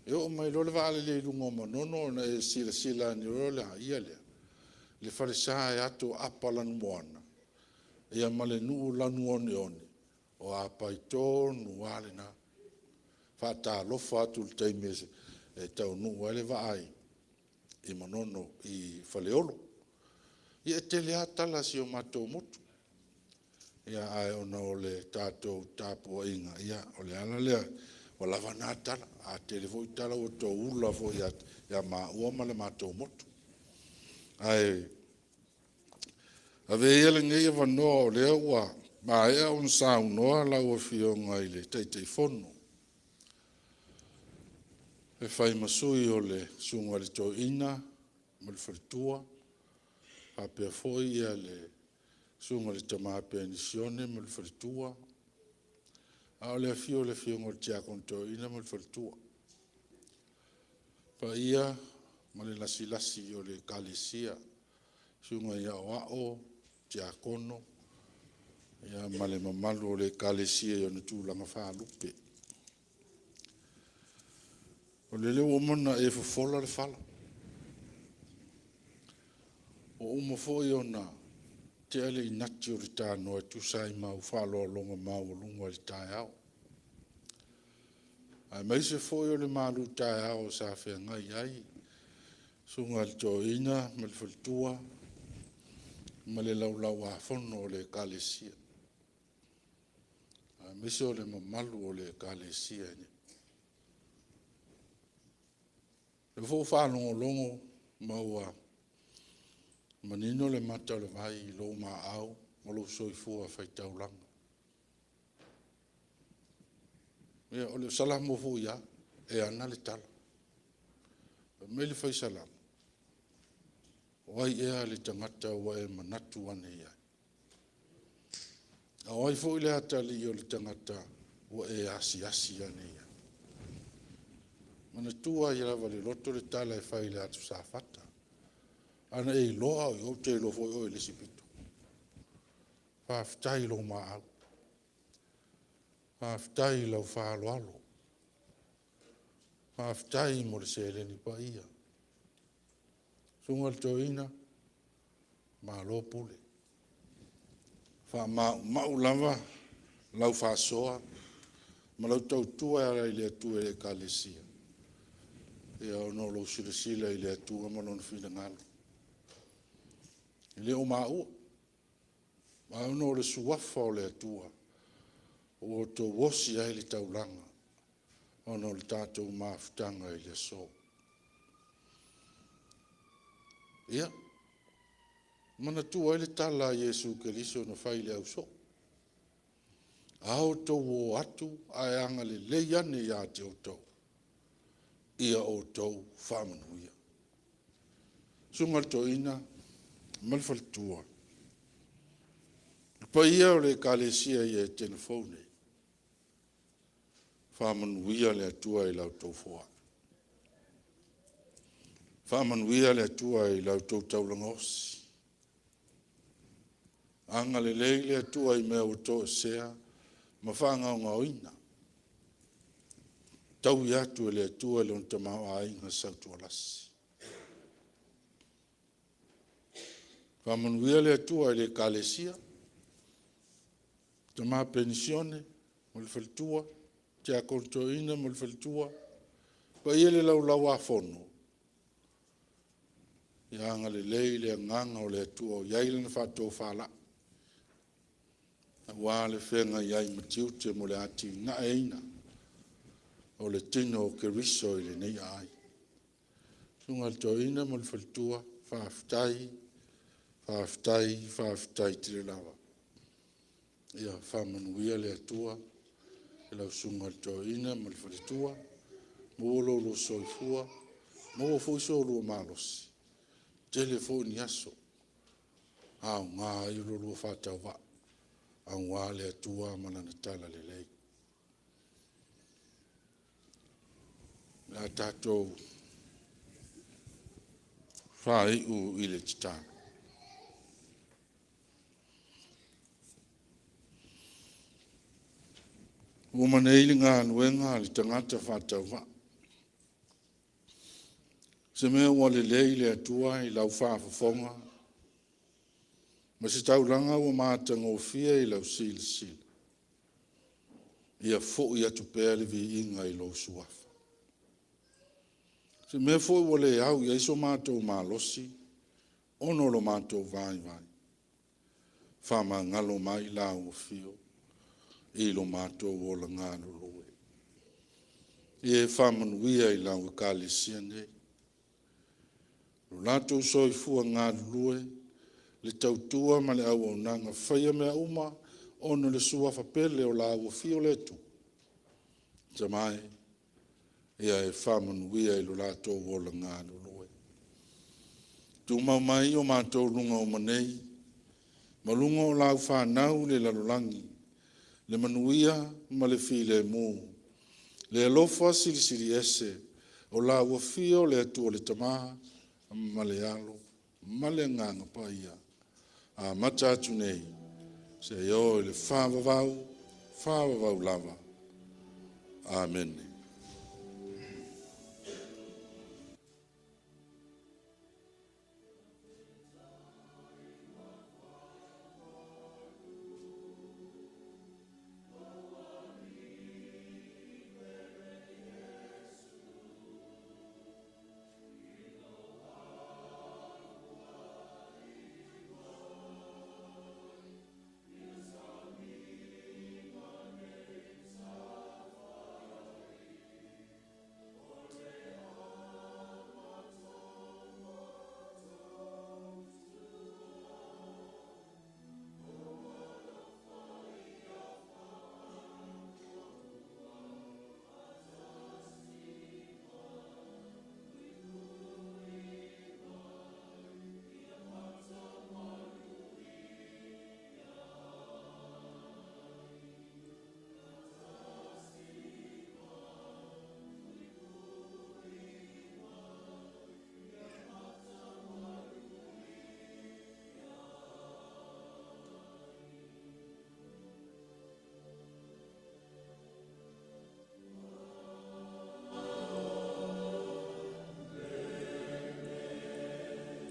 E oo mai loa le vaalele i luga o Manono ona e silasila ane loa lea i le falesa e ato apa lanumoana ma le nuu lanu oneone, o apai tonu lava lena. E faatalofa atu i le taimi e taunuu ai le vaa i Manono i Faleolo. Ia e tele lava tala a si o matou motu, ae ona o le tatou tapuaiga, ia o le ala lea, ua lava na tala. A tele foi tala ua tou ula foi ia maua ma le matou motu. Ae avea ia lenei avanoa o lea ua maea ona saunoa lau Afioga i le Taitaifono e fai ma sui o le Susuga i le Toeaina ma le faletua, faapea foi le Susuga i le Tama Penisione ma le faletua, a o le afio o le Afioga i le Tiakono Toeaina ma le faletua. Le paia ma le lasilasi o le Ekalesia, susuga i aoao, tiakono ma le mamalu o le Ekalesia i ona tulaga faalupe. O lele ua uma ona e fofola le fala, ua uma foi ona tea le inati o le tanoa e tusa ai ma au faaaloaloga maualuga i le taeao, aemaise foi o le malutaeao sa feagai ai le Susuga i le Toeaina ma le faletua ma le Laulau-a-Fono a le Ekalesia, aemaise o le mamalu o le Ekalesia. O lea foi ua faalogologo ma ua manino le mata o le vai i lou maau ma lou soifua faitaulaga. Ia, o le Salamo foi lava e ana le tala. Fai mai le Fai Salamo, o ai ea le tagata ua e manatu ane i ai? A o ai foi le atalii o le tagata ua e asiasi ane i ai? Manatua ai lava i le loto le tala e fai i le Atu Safata, ana e iloa au i o, ou te iloa foi oe i le isi pito. Faafetai i lou maau, faafetai i lau faaaloalo, faafetai mo le seleni paia. Susuga i le Toeaina, malo pule, faamaumau lava lau faasoa ma lau tautua e ala i le Atua i le Ekalesia, ona o lou silasila i le Atua ma Lona finagalo. E le o maua, ae ona o le Suafa o le Atua ua outou osi ai le taulaga ona o le tatou mafutaga i le aso. Ia manatua ai le tala a Iesu Keriso na fai i le ausoo, “A outou o atu ae agalelei ane ia te outou, ia outou faamanuia.” Susuga i le Toeaina ma le faletua, Paia o le Ekalesia i Etena fou nei, faamanuia le Atua i la outou foai. Faamanuia le Atua i la outou taulaga osi. Agalelei le Atua i mea ua toesea ma faagaogaoina. Taui atu e le Atua i lona tamaoaiga sautualasi. Faamanuia le Atua i le Ekalesia, tama penisione ma le faletua, tiakono toeaina ma le faletua, paia i le Laulau-a-Fono, ia agalelei le agaga o le Atua o i ai Lana faatofalai aua le feagai ai ma tiute mo le atinaeina o le tino o Keriso i lenei aiga. Susuga i le Toeaina ma le faletua, faafetai, faafetai, faafetai tele lava. Ia faamanuia le Atua i lau Susuga i le Toeaina ma le faletua, maua lo oulua soifua, maua foi so oulua malosi, tele foi ni aso e aoga ai lo oulua faatauvaa aua le Atua ma Lana talalelei. O le a tatou faaiu i le tatalo. Ua uma nei le galuega a le tagata faatauvaa. O se mea ua lelei le Atua i lau faafofoga ma se taulaga ua matagofie i lau silasila, ia foi atu pea le viiga i lou Suafa. O se mea foi ua le au i ai so matou malosi ona o lo matou vaivai, faamagalo mai lau Afio i lo matou ola galulue. Ia e faamanuia i lau Ekalesia nei, lo latou soifua galulue, le tautua ma le auaunaga, faia mea uma ona o le Suafa pele o la ua afio le Atua. Tama e, ia e faamanuia i lo latou ola galulue. Tumau mai o matou luga uma nei ma luga o lau fanau i le lalolagi le manuia ma le filemu, le alofa silisili ese o la ua afio le Atua le Tama ma le Alo ma le Agaga Paia, amata atu nei seia oo i le faavavau, faavavau lava. Amene.